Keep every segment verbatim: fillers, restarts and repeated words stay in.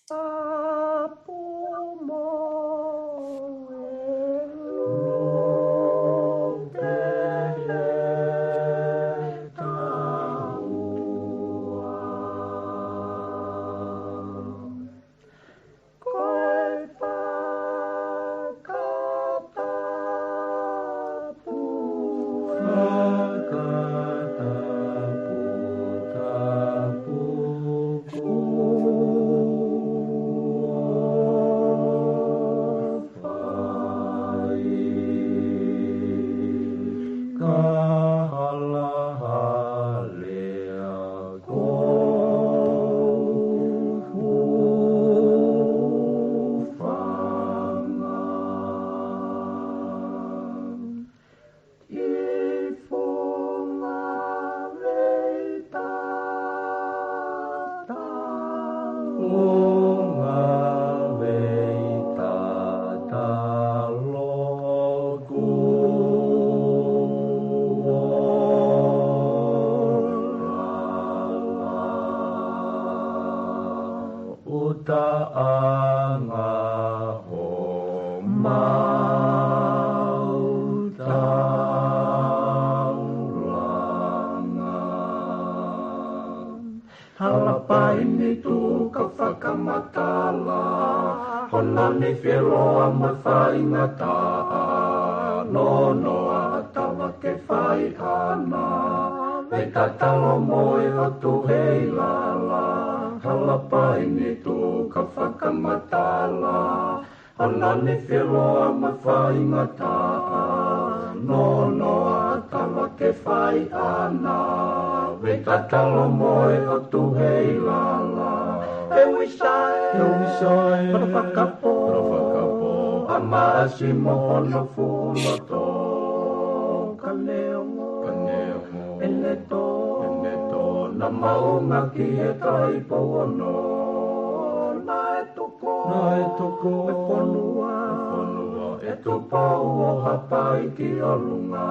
Tapu mo e lote he taua. Ko e fakatapu, fakatapu, tapu, kuo fai. Ka halahalea ko hūfanga. Ki funga vei tatalo. Funga vei tatalo kuo lala. Utaʻanga homau taulanga. Halapai ni tuʻu ka fakamatala, hono ni feloa mo e faingataʻa, nonoa ʻa Tava ke fai ʻana, vei tatalo mo e ʻOtu hei lala. Halapai ni tuʻu ka fakamatala, hono ni feloa mo e faingataʻa, nonoa ʻa Tava ke fai ʻana, vei tatalo mo e ʻOtu hei lala. He Uisae, he Uisae, hono fakapō, hono fakapō, ʻa Maʻasi mo hono fuʻu loto. Ka neongo, ka neongo, ʻene tō, ʻene tō, naʻa maunga ki he Taipou Ono. Naʻe tuku, naʻe tuku e fonua, e fonua ʻe Tupou ʻo Haʻapai ki ʻolunga,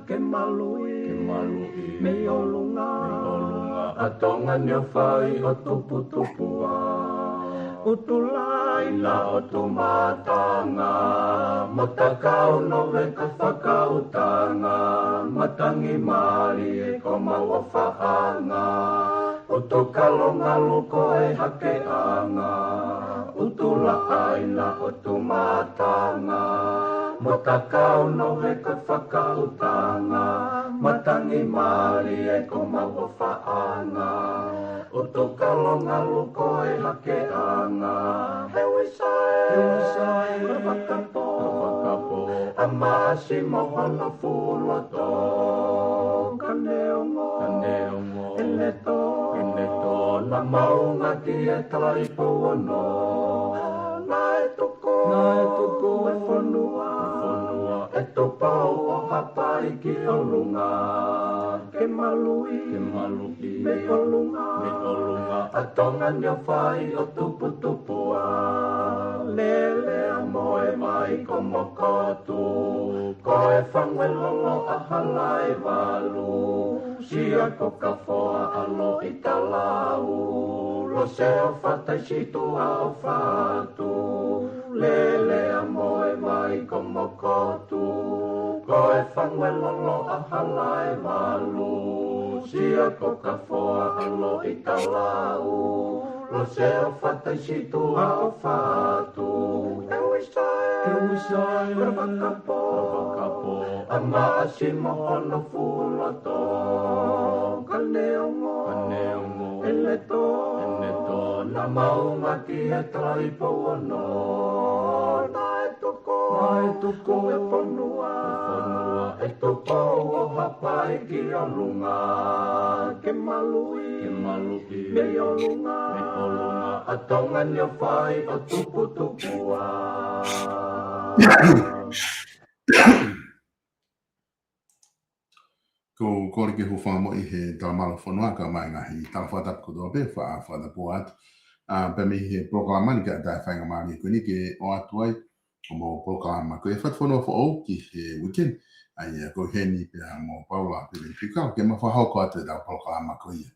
ke maluʻi, ke maluʻi mei ʻolunga, mei ʻolunga ʻa Tonga ni ʻo fai ʻo tuputupuʻa. ʻUtulai na ʻo Tumatanga, mo Takau Nove ka fakautanga, matangi mālie ko mau ʻofaʻanga. ʻUtukalo ngalu ko e hakeʻanga, ʻUtulaʻai na ʻo Tumatanga, mo Takau Nove ka fakautanga, matangi mālie ko mau ʻofaʻanga. ʻUtukalo ngalu ko e hakeʻanga. He Uisae, he Uisae, hono fakapō, hono fakapō, ʻa Maʻasi mo hono fuʻu loto. Ka neongo, ka neongo, ʻene tō, ʻene tō, naʻa maunga ki he Taipou Ono. Naʻe tuku, naʻe tuku e fonua, e fonua ʻe Tupou ʻo Haʻapai ki ʻolunga, ke maluʻi, ke maluʻi mei ʻolunga, mei ʻolunga ʻa Tonga ni ʻo fai ʻo tuputupuʻa. Lele ʻa Moevaikomokotu, ko e fangu e lolo ʻa Halaevalu, Siakokafoa ʻa Loʻitalau, Loseofa Taisitua ʻo Fatu. Lele ʻa Moevaikomokotu, ko e fangu e lolo ʻa Halaevalu, Siakokafoa ʻa Loʻitalau, Loseofa Taisitua ʻo Fatu. He Uisae, he Uisae, hono fakapō, hono fakapō, ʻa Maʻasi mo hono fuʻu loto. Ka neongo, ka neongo, ʻene tō, ʻene tō, naʻa maunga ki he Taipou Ono. Naʻe tuku, naʻe tuku e fonua, e fonua ʻe Tupou ʻo Haʻapai ki ʻolunga, ke maluʻi, ke maluʻi mei ʻolunga, mei ʻolunga ʻa Tonga ni ʻo fai ʻo tuputupuʻa. Ko e kole ke hūfanga moʻoni he talamalu fonua kae ʻumaʻā e ngaahi tala fakatapu kotoa pē, fa-, fakatapu atu. ʻA, pea mei he polokalama ni kae ʻatā e faingamālie ko eni ke ʻoatu ai ʻa e polokalama ko e Fatufonua Foʻou ki he weekend. ʻA ia ko heni pea mo Paula Piveni Piukala ke ma fakahoko atu ʻetau polokalama ko ia.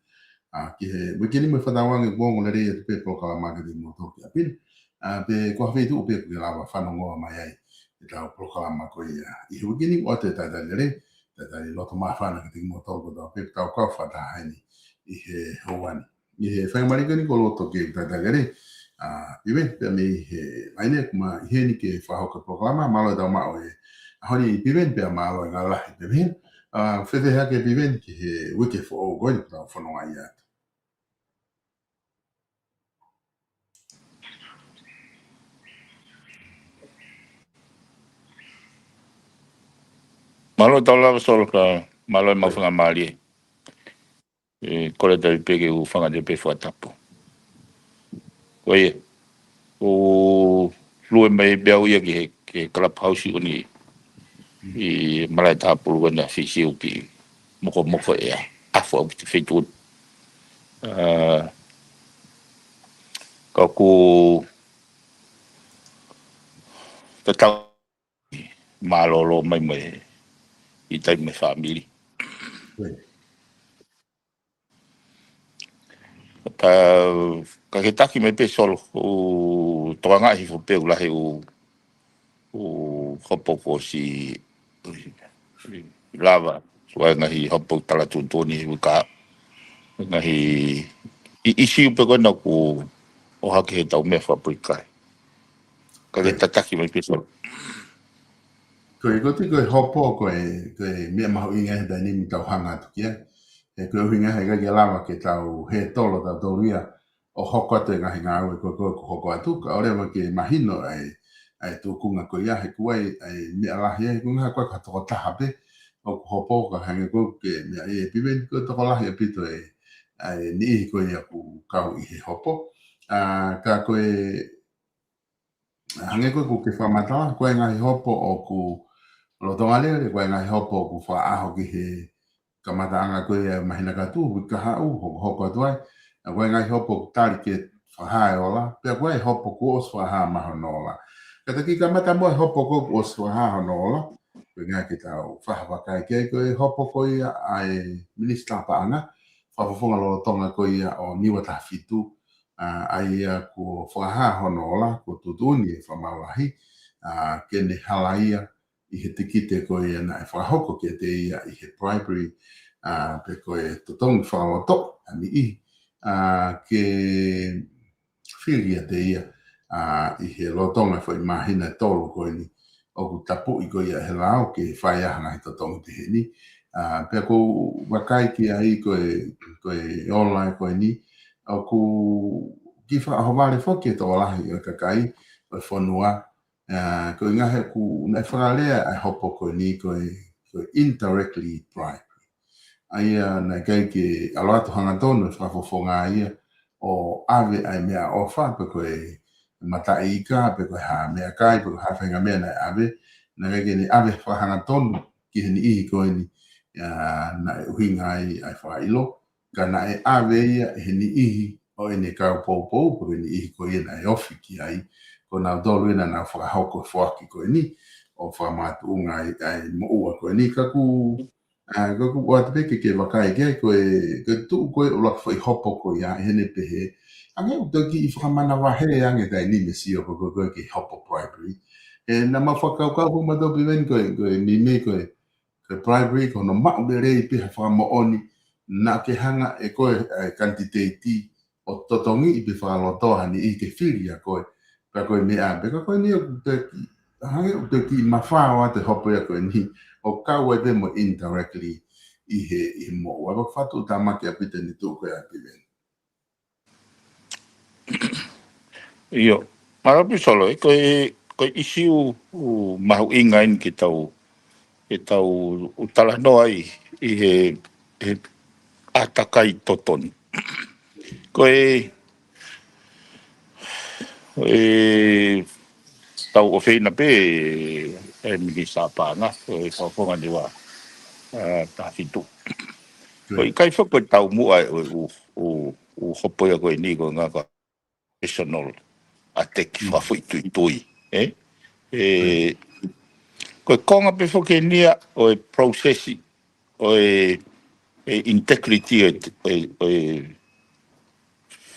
ʻA, ki he uike ni mo e fakatauange kuo ongo lelei atu pē polokalama kiate kimoutolu ki ʻapi ni. ʻA, pea ko ha feituʻu pē ʻoku ke lava fanongoa mai ai ʻetau polokalama ko ia ʻi he uike ni, ʻoatu e talitali lelei, talitali loto māfana kiate kimoutolu kotoa pē ʻoku tau kau fakataha heni ʻi he houa ni. ʻI he faingamālie ko eni ʻoku ou loto ke talitali lelei ʻa Piveni pea mei he laine ʻoku ma ʻi heni ke fakahoko e polokalama. Mālō e tau maʻu e ʻaho ni Piveni pea mālō e ngāue lahi Piveni. ʻA, fēfē hake Piveni ki he uike foʻou ko eni ʻoku tau fanongoa ai atu? Mālō e tau lava Solo, ka mālō e maʻu faingamālie. ʻE, kole atu pē ke u hūfanga atu pē he fakatapu. Ko ia, ʻoku lue mai pē au ia ki he, ki he Clubhouse ko eni ʻi Malaʻe taha pulu ko ena, fisiu ki mokomoko ʻea, ʻafu au ki he feituʻu. ʻA, ka ʻoku tatau mālōlō mai mo e ʻitai mo e fāmili. Ka, ka ke taki mai pē Solo, ʻoku tokangaʻi hifo pē ʻoku lahi ʻū, ʻū hopo kuo ʻosi lava, ʻa e ngaahi hopo tala tuʻutuʻuni ʻi he uike, ngaahi ʻi, ʻīsiu pē ko ena ʻoku ʻohake he tau meʻa fakapolitikale. Ka ke tataki mai pē Solo. Ko e, ko e, ko e hopo ko e, ko e meʻa mahuʻinga he taimi ni ʻoku tau hanga atu ki ai. He ko e ʻuhinga he ʻikai ke lava ke tau hē tolo tautolu ia ʻo hoko atu e ngaahi ngāue ko ē ʻoku hoko atu, kae ʻoua leva ke mahino ʻa e, ʻa e tūkunga ko ia he ʻoku ʻi ai ʻa e meʻa lahi ʻa e ʻuhinga ko e ka tokotaha pē ʻoku hopo, ka hangē ko ē ʻoku ke meaʻi ʻe Piveni, ko e tokolahi ʻaupito e, ʻa e niʻihi ko ia ʻoku kau ʻi he hopo. ʻA, ka ko e hangē ko ē ʻoku ke fakamatala, ko e ngaahi hopo ʻoku lolotonga lele, ko e ngaahi hopo ʻoku fakaʻaho ki he kamataʻanga ko ia ʻo e māhina kahaʻu, uike kahaʻu, hokohoko atu ai. ʻA, ko e ngaahi hopo ʻoku tali ke fakahā e ola, pea ko e hopo kuo ʻosi fakahā mai hono ola. Ka te u kiʻi kamata mo e hopo ko ē kuo ʻosi fakahā hono ola, ko e ʻuhinga ke tau fakavakai ki ai, ko e hopo ko ia ʻa e Minisitā Paʻanga, fakafofonga lolotonga ko ia ʻo Niua taha fitu, ʻa, ʻa ia kuo fakahā hono ola, kuo tuʻutuʻuni ʻe he fakamaau lahi, ʻa, ke ne halaia ʻi he tikite ko ia naʻe fakahoko kiate ia ʻi he bribery, ʻa, pe ko e totongi fakalotoʻi ʻa e niʻihi, ʻa, ke fili ʻiate ia, ʻa, ʻi he lolotonga e foʻi māhina ʻe tolu ko eni ʻoku tapuʻi ko ia ʻe he lao ke fai ai ha ngaahi totongi pehē ni. ʻA, pea ʻoku ou vakai ki ai ko e, ko e ola ko eni, ʻoku kiʻi fakaʻohovale foki e tokolahi ʻo e kakai ʻo e fonua, ʻa, ko e ʻuhinga he ʻoku, naʻe fakalea ʻa e hopo ko eni ko e, ko e indirectly bribery. ʻA ia naʻe ʻikai ke ʻalu atu hangatonu e fakafofonga ia ʻo ʻave ʻa e meʻaʻofa pe ko e mataʻi ika, pe ko e hā meʻakai, pe ko e hā faʻahinga meʻa naʻe ʻave, naʻe ʻikai ke ne ʻave fakahangatonu ki he niʻihi ko eni, ʻa, naʻe ʻuhinga ai ʻa e fakaʻilo, ka naʻe ʻave ia ʻe he niʻihi ʻo ʻene kau poupou, pe ko e niʻihi ko ia naʻe ofi ki ai, ko nautolu ē naʻa nau fakahoko e foaki ko eni, ʻo fakamakatuʻunga ai ʻa e moʻua ko eni. Ka ʻoku, ʻa, ka ʻoku ou ʻoatu pē ke ke vakai ki ai, ko e, ko e tuʻu ko ē ʻuluaki foʻi hopo ko ia, ʻi heʻene pehē, hangē ʻoku toe kiʻi fakamanavahē ange taimi ni mei he sio ko ē ko ē ki he hopo bribery. ʻE, naʻa mau fakakaukau ko ē mautolu Piveni ko e, ko e meimei ko e, ko e bribery ko hono maʻu lelei pē ha fakamoʻoni naʻa ke hanga ʻe koe ʻa e kanititeiti ʻo totongiʻi pe fakalotoʻi ha niʻihi ke fili ʻa koe. Pea ko e meʻa, pea ka ko eni ʻoku toe kiʻi, hangē ʻoku toe kiʻi mafao atu e hopo ia ko eni ʻo kau ai pē mo indirectly ʻi he, ʻi he moʻua. Pea fakatuʻutāmaki ʻaupito ʻene tuʻu ko ē ʻa Piveni. ʻIo, mālō pē Solo, ʻe, ko e, ko e ʻīsiu ʻoku mahuʻinga eni ke tau, ke tau ʻū talanoa ai ʻi he, he ʻātakai totonu. Ko e, ʻe, tau ʻofeina pē ʻe he Minisitā Paʻanga, ko e fakafofonga Niua, ʻa, taha fitu. Ko e ʻikai foki ko e taumuʻa ʻo e ʻū, ʻū, ʻū hopo ia ko eni ko e ngaahi personal attack fakafoʻituitui, ē? ʻE, ko e konga pē foki eni ia ʻo e process ʻo e, e integrity ʻo e, ʻo e, ʻo e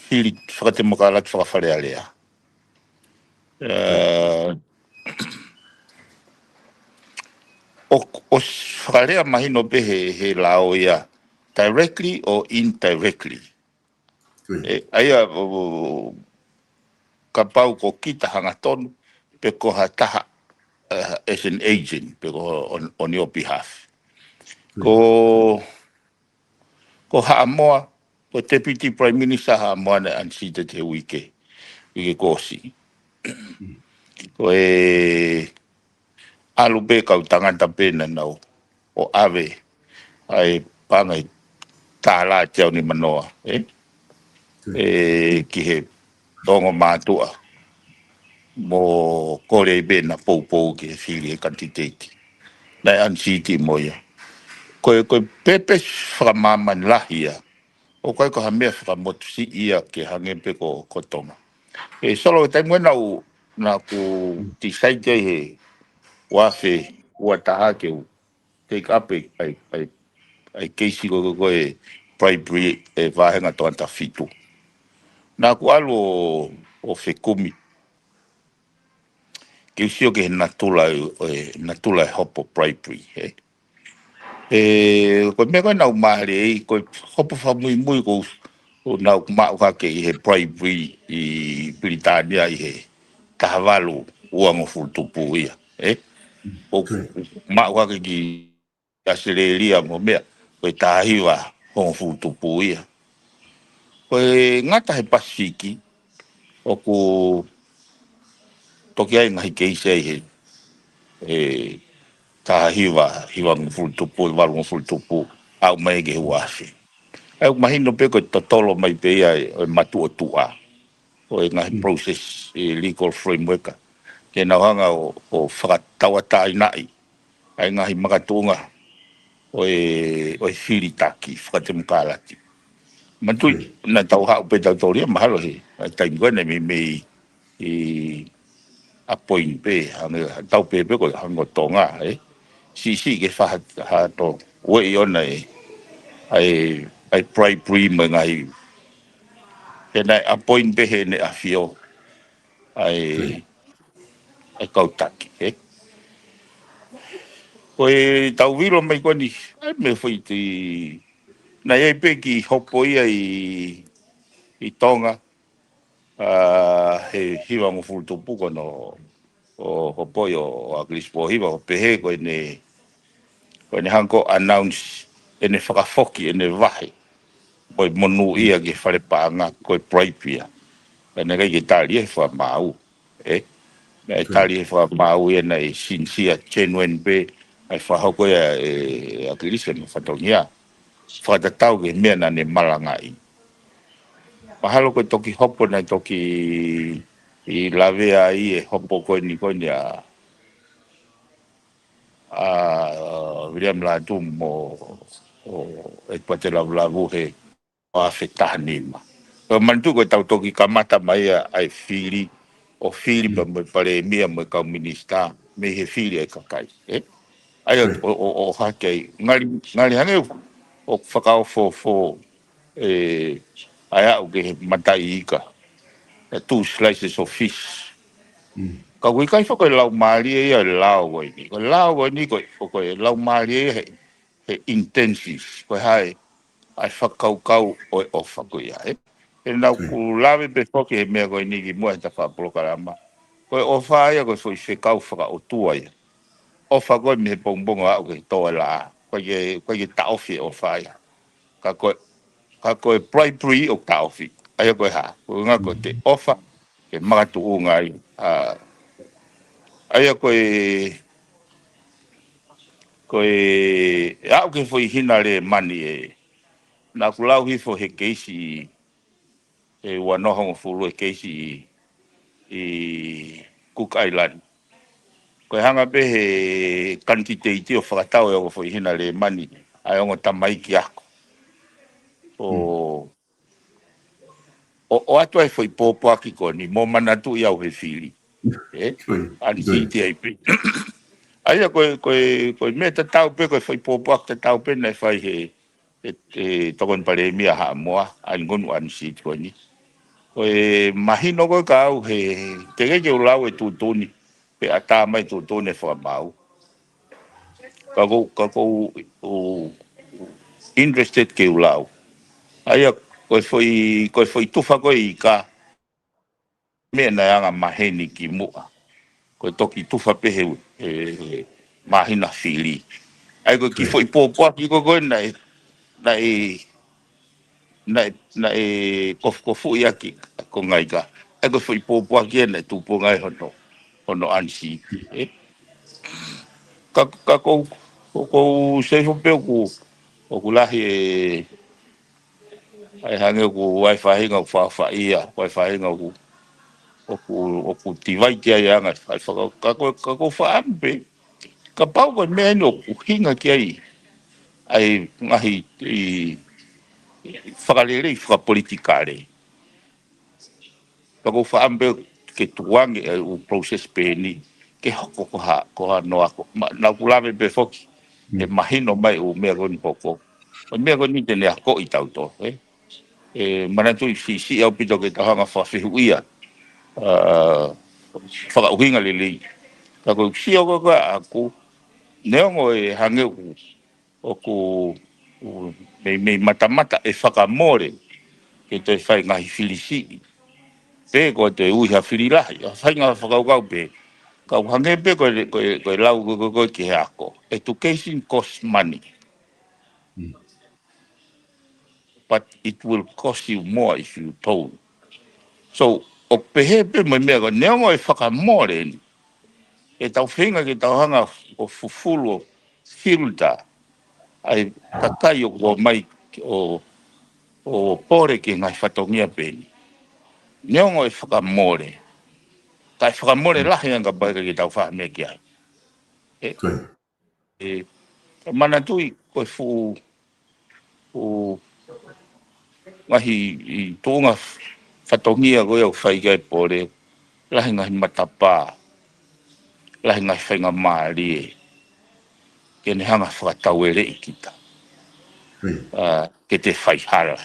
hili fakatemokalati fakafalealea. ʻE, ʻo, ʻo fakalea mahino pē he, he lao ia, directly or indirectly. ʻE, ʻa ia, ʻo, ʻo, kapau ko kita hangatonu, pe ko ha taha, uh, as an agent, pe ko on, on your behalf. Ko, ko Haʻamoa, ko Deputy Prime Minister Haʻamoa naʻe unseated he uike, uike kuo ʻosi. Ko e ʻalu pē kau tangata pē naʻa nau ō ʻo ʻave ʻa e paʻanga ʻe tālā teau nimanoa, ʻe? ʻE, ki he ongo mātuʻa. Mo kole pē naʻa poupou ki he fili he kanititeiti. Naʻe unseat mo ia. Ko e, ko e pēpesi fakamāmani lahi ia. ʻOku ʻikai ko ha meʻa fakamotusiʻi ia ke hangē pē ko, ko Tonga. ʻE Solo, taimi naʻa ku, naʻa ku decide ai he ua afe ua taha ke u take up ʻa e, ʻa e, ʻa e, ʻa e keisi ko, ko, ko e bribery ʻa e vāhenga tangata fitu. Naʻa ku ʻalu ʻo, ʻo fekumi. Ke u sio ki he natula ʻo e, natula ʻo e hopo bribery, ʻe? ʻE, ko e meʻa ko ē naʻa ku mālie ai, ko e hopo fakamuimui ko, ko naʻa ku maʻu hake ʻi he bribery ʻi Pilitānia ʻi he taha valu uangofulu tupu ia, ʻe? ʻOku maʻu hake ki ʻAositelēlia mo e meʻa, ko e taha hiva hongofulu tupu ia. Ko e ngata he Pasifiki, ʻoku toki ʻi ai e ngaahi keisi ʻi he, ʻe, taha hiva, hivangofulu tupu, valungofulu tupu, aʻu mai ki he ua afe. ʻA ia ʻoku mahino pē ko e totolo mai pē ia ʻo e matuʻotuʻa ʻo e ngaahi process ʻi he legal framework. Ke nau hanga ʻo, ʻo fakatauʻatāinaʻi ʻa e ngaahi makatuʻunga ʻo e, ʻo e fili taki fakatemokalati. Manatuʻi, naʻa tau haʻu pē tautolu ia, mahalo he, ʻa e taimi ko ē naʻe meimei ʻi appoint pē, hangē, tau pehē pē ko e hangē ko Tonga, ʻe? Siʻisiʻi ke faha, ha to, ueʻi ʻona e, ʻa e, ʻa e bribery mo e ngaahi, he naʻe appoint pē heʻene ʻafio ʻa e, ʻa e kau taki, ʻe? Ko e tau vilo mai ko eni, ʻa e meʻa foʻi ti, naʻe ʻi ai pē kiʻi hopo ia ʻi, ʻi Tonga, ʻa, he hivangofulu tupu ko ena ʻo hopo ia ʻo ʻAkilisi Pōhiva, ʻo pehē ko ʻene, ko ʻene hanga ʻo announce ʻene fakafoki ʻene vahe mo e monūʻia ki he fale paʻanga ko e bribe ia. Pea naʻe ʻikai ke tali ia he fakamaau, ʻe? Naʻe tali he fakamaau ia naʻe sincere, genuine pē ʻa e fakahoko ia ʻe ʻAkilisi mo e fatongia. Fakatatau ki he meʻa naʻa ne malangaʻi. Mahalo ko e toki hopo naʻe toki lavea ai e hopo ko eni ko eni ʻa, ʻa Viliami Lātū mo, ʻo, ʻEtuate Lavulavu he ua afe taha nima. Ko e manatuʻi ko e tau toki kamata mai ʻa, ʻa e fili, ʻo fili pea mo e palēmia mo e kau minisitā, mei he fili ʻa e kakai, ʻe? ʻA ia ʻo, ʻo, ʻo hake ai, ngali, ngali hangē ʻo fakaofoofo, ʻe, ʻa e aʻu ki he mataʻi ika, ʻa e two slices of fish. Ka ʻoku ʻikai foki ko e laumālie ia ʻo e lao ko eni. Ko e lao ko eni ko e, ko e laumālie ia he, he intentions, ko e hā e, ʻa e fakakaukau ʻo e ʻofa ko ia, ʻe? He naʻa ku lave pē foki he meʻa ko eni kimuʻa he ta fakapolokalama. Ko e ʻofa ia ko e foʻi fekau fakaʻotua ia. ʻOfa ko ē mei he pongipongi ʻo aʻu ki he tō ʻa e laʻā. ʻIkai ke, ʻikai ke taʻofi e ʻofa ia. Ka ko e, ka ko e bribery ʻoku taʻofi. ʻA ia ko e hā? Ko e ʻuhinga ko e te ʻofa ke makatuʻunga ai. ʻA, ʻa ia ko e, ko e, ʻe aʻu ki he foʻi hina lēmani ʻe. Naʻa ku lau hifo he keisi ʻe ua noa hongofulu e keisi ʻi, ʻi Cook Island. Ko e hanga pē he kanititeiti ʻo fakatau e ongo foʻi hina lēmani ʻa e ongo tamaiki ako. ʻO, ʻo, ʻoatu ai foʻi pōpoaki ko eni, mo manatuʻi au he fili. ʻE? Unseat ai pē. ʻA ia ko e, ko e, ko e meʻa tatau pē, ko e foʻi pōpoaki tatau pē naʻe fai he, he, he tokoni palēmia Haʻamoa, ʻa e ngunu unseat ko eni. Ko e mahino ko ē kiate au he teʻeki ke u lau e tuʻutuʻuni, pe ʻatā mai tuʻutuʻuni e fakamaau. Ka ʻoku ou, ka ʻoku ou, ou interested ke u lau. ʻA ia, ko e foʻi, ko e foʻi tufa ko ē ika, meʻa naʻe anga maheni kimuʻa. Ko e toki tufa pē he, he, he māhina fili. ʻA ia ko e kiʻi foʻi pōpoaki ko ē ko ē naʻe, naʻe, naʻe, naʻe kofukofuʻi ʻaki ko e ngaahi ika. ʻA ia ko e foʻi pōpoaki ia naʻe tupu ai hono, hono ʻanisi. Ē? Ka, ka ʻoku ou, ʻoku ou seifa pē ʻoku, ʻoku lahi e, ʻa e hangē ʻoku ʻi ai e faʻahinga ʻoku faʻofaʻia, ʻoku ʻi ai e faʻahinga ʻoku, ʻoku, ʻoku tivaiti ai e anga e faka-, ka ʻoku, ka ʻoku ou fakaʻamu pē, kapau ko e meʻa eni ʻoku ʻuhinga ki ai ʻa e ngaahi, ʻi, fakalelei fakapolitikale. Ka ʻoku ou fakaʻamu pē ke tukuange e ʻū process pehē ni, ke hoko ko ha, ko hano ako. Ma, naʻa ku lave pē foki, he mahino mai ʻū meʻa ko eni hoko. Ko e meʻa ko eni te ne akoʻi tautolu, ē? ʻE manatuʻi siʻisiʻi ʻaupito ke tau hanga fakafehuʻia, ʻa, fakaʻuhinga lelei. Ka ko e sio ko ē ʻaʻaku, neongo e hangē ʻoku ʻoku, ʻoku meimei matamata e fakamole ke toe fai ngaahi fili siʻi. Pe ko e toe ui ha fili lahi, ʻa e faʻahinga fakakaukau pē. Ka ʻoku hangē pē ko e, ko e, ko e lau ko ē, ko e, ko e ki he ako. Education costs money. But it will cost you more if you don't. So, ʻoku pehē pē mo e meʻa ko ē, neongo e fakamole eni, ʻe tau feinga ke tau hanga ʻo fufulu ʻo filter ʻa e kakai ʻoku ō mai ʻo, ʻo pole ki he ngaahi fatongia pehē ni. Neongo e fakamole, ka ʻe fakamole lahi ange kapau ʻe ʻikai ke tau fai ha meʻa ki ai. ʻE, ʻe, manatuʻi ko e fuʻu, fuʻu ngaahi tuʻunga fatongia ko ē ʻoku fai ki ai e pole, lahi ngaahi matapā, lahi ngaahi faingamālie, ke ne hanga fakataueleʻi kita. ʻA, ke te fai hala.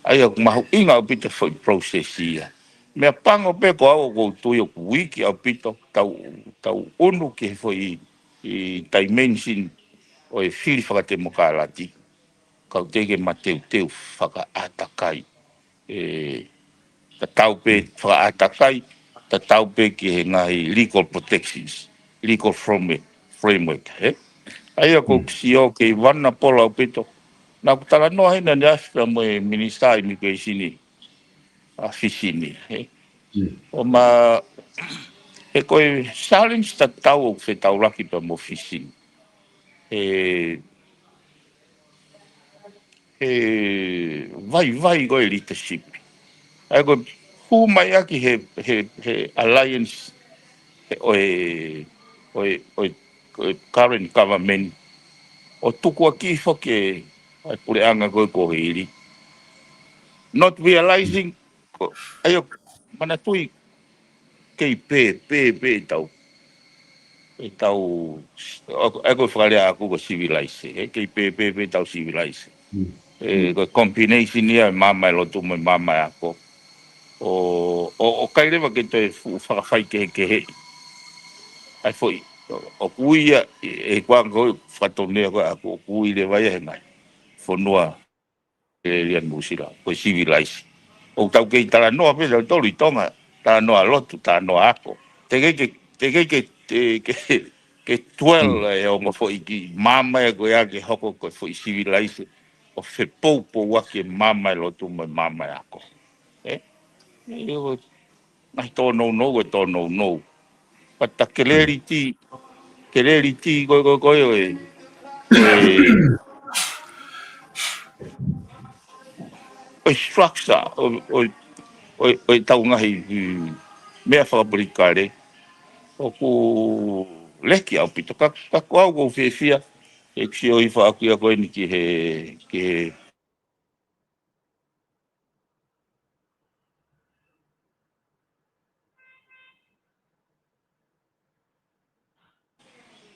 ʻA ia ʻoku mahuʻinga ʻaupito e foʻi process ia. Meʻapango pē ko au ʻoku ou tui ʻoku iiki ʻaupito, tau, tau ʻunu ki he foʻi ʻi dimension ʻo e fili fakatemokalati. Kau teʻeki ke mateuteu fakaʻātakai. ʻE, tatau pē fakaʻātakai, tatau pē ki he ngaahi legal protections, legal framework, framework, ē? ʻA ia ʻoku ou sio kei vana pola ʻaupito. Naʻa ku talanoa heni ʻanefē mo e Minisitā Immigration ʻa Fisi ni, ē? ʻO ma, he ko e challenge tatau ʻoku fetaulaki pea mo Fisi ni. ʻE, he vaivai ko e leadership. ʻA ia ko e hū mai ʻaki he, he, he alliance he ʻo e, ʻo e, ʻo e, ʻo e current government. ʻO tukuakiʻi foki ʻa e puleʻanga ko ē kuo hili. Not realizing, ko, ʻa ia, manatuʻi kei pē, pē, pē ʻetau, ʻetau, ʻa ia ko e fakalea ʻaʻaku ko e civilized, ē, kei pē, pē, pē ʻetau civilized. ʻE, ko e combination ia e maama e lotu mo e maama e ako. ʻO, ʻo, ʻoku ʻikai leva ke toe fuʻu fakafaikehekeheʻi. ʻA e foʻi, ʻo, ʻoku ui ia, ʻe, ʻe kuanga ko e fakatonea ko ē ʻaʻaku, ʻoku ui leva ia he ngaahi fonua ʻe lia Nuʻusila, ko e civilized. ʻOku tau kei talanoa pē tautolu ʻi Tonga, talanoa lotu, talanoa ako. Teʻeki ke, teʻeki ke, ke, ke, ke dwell e ongo foʻi kiʻi maama ia ko ia ke hoko ko e foʻi civilized, ʻo fepoupouaki e maama e lotu mo e maama e ako. Ē? ʻE, ʻo, ngaahi tōnounou, ʻe tōnounou. But the clarity, clarity, ko, ko, ko, ʻo e, ʻo e, ʻo e structure, ʻo, ʻo, ʻo, ʻo ʻetau ngaahi, mm, meʻa fakapolitikale, ʻoku leki ʻaupito. Ka, ka ko au ʻoku ou fiefia, ʻeku sio ʻi he faʻaku ia ko eni ki he, ki he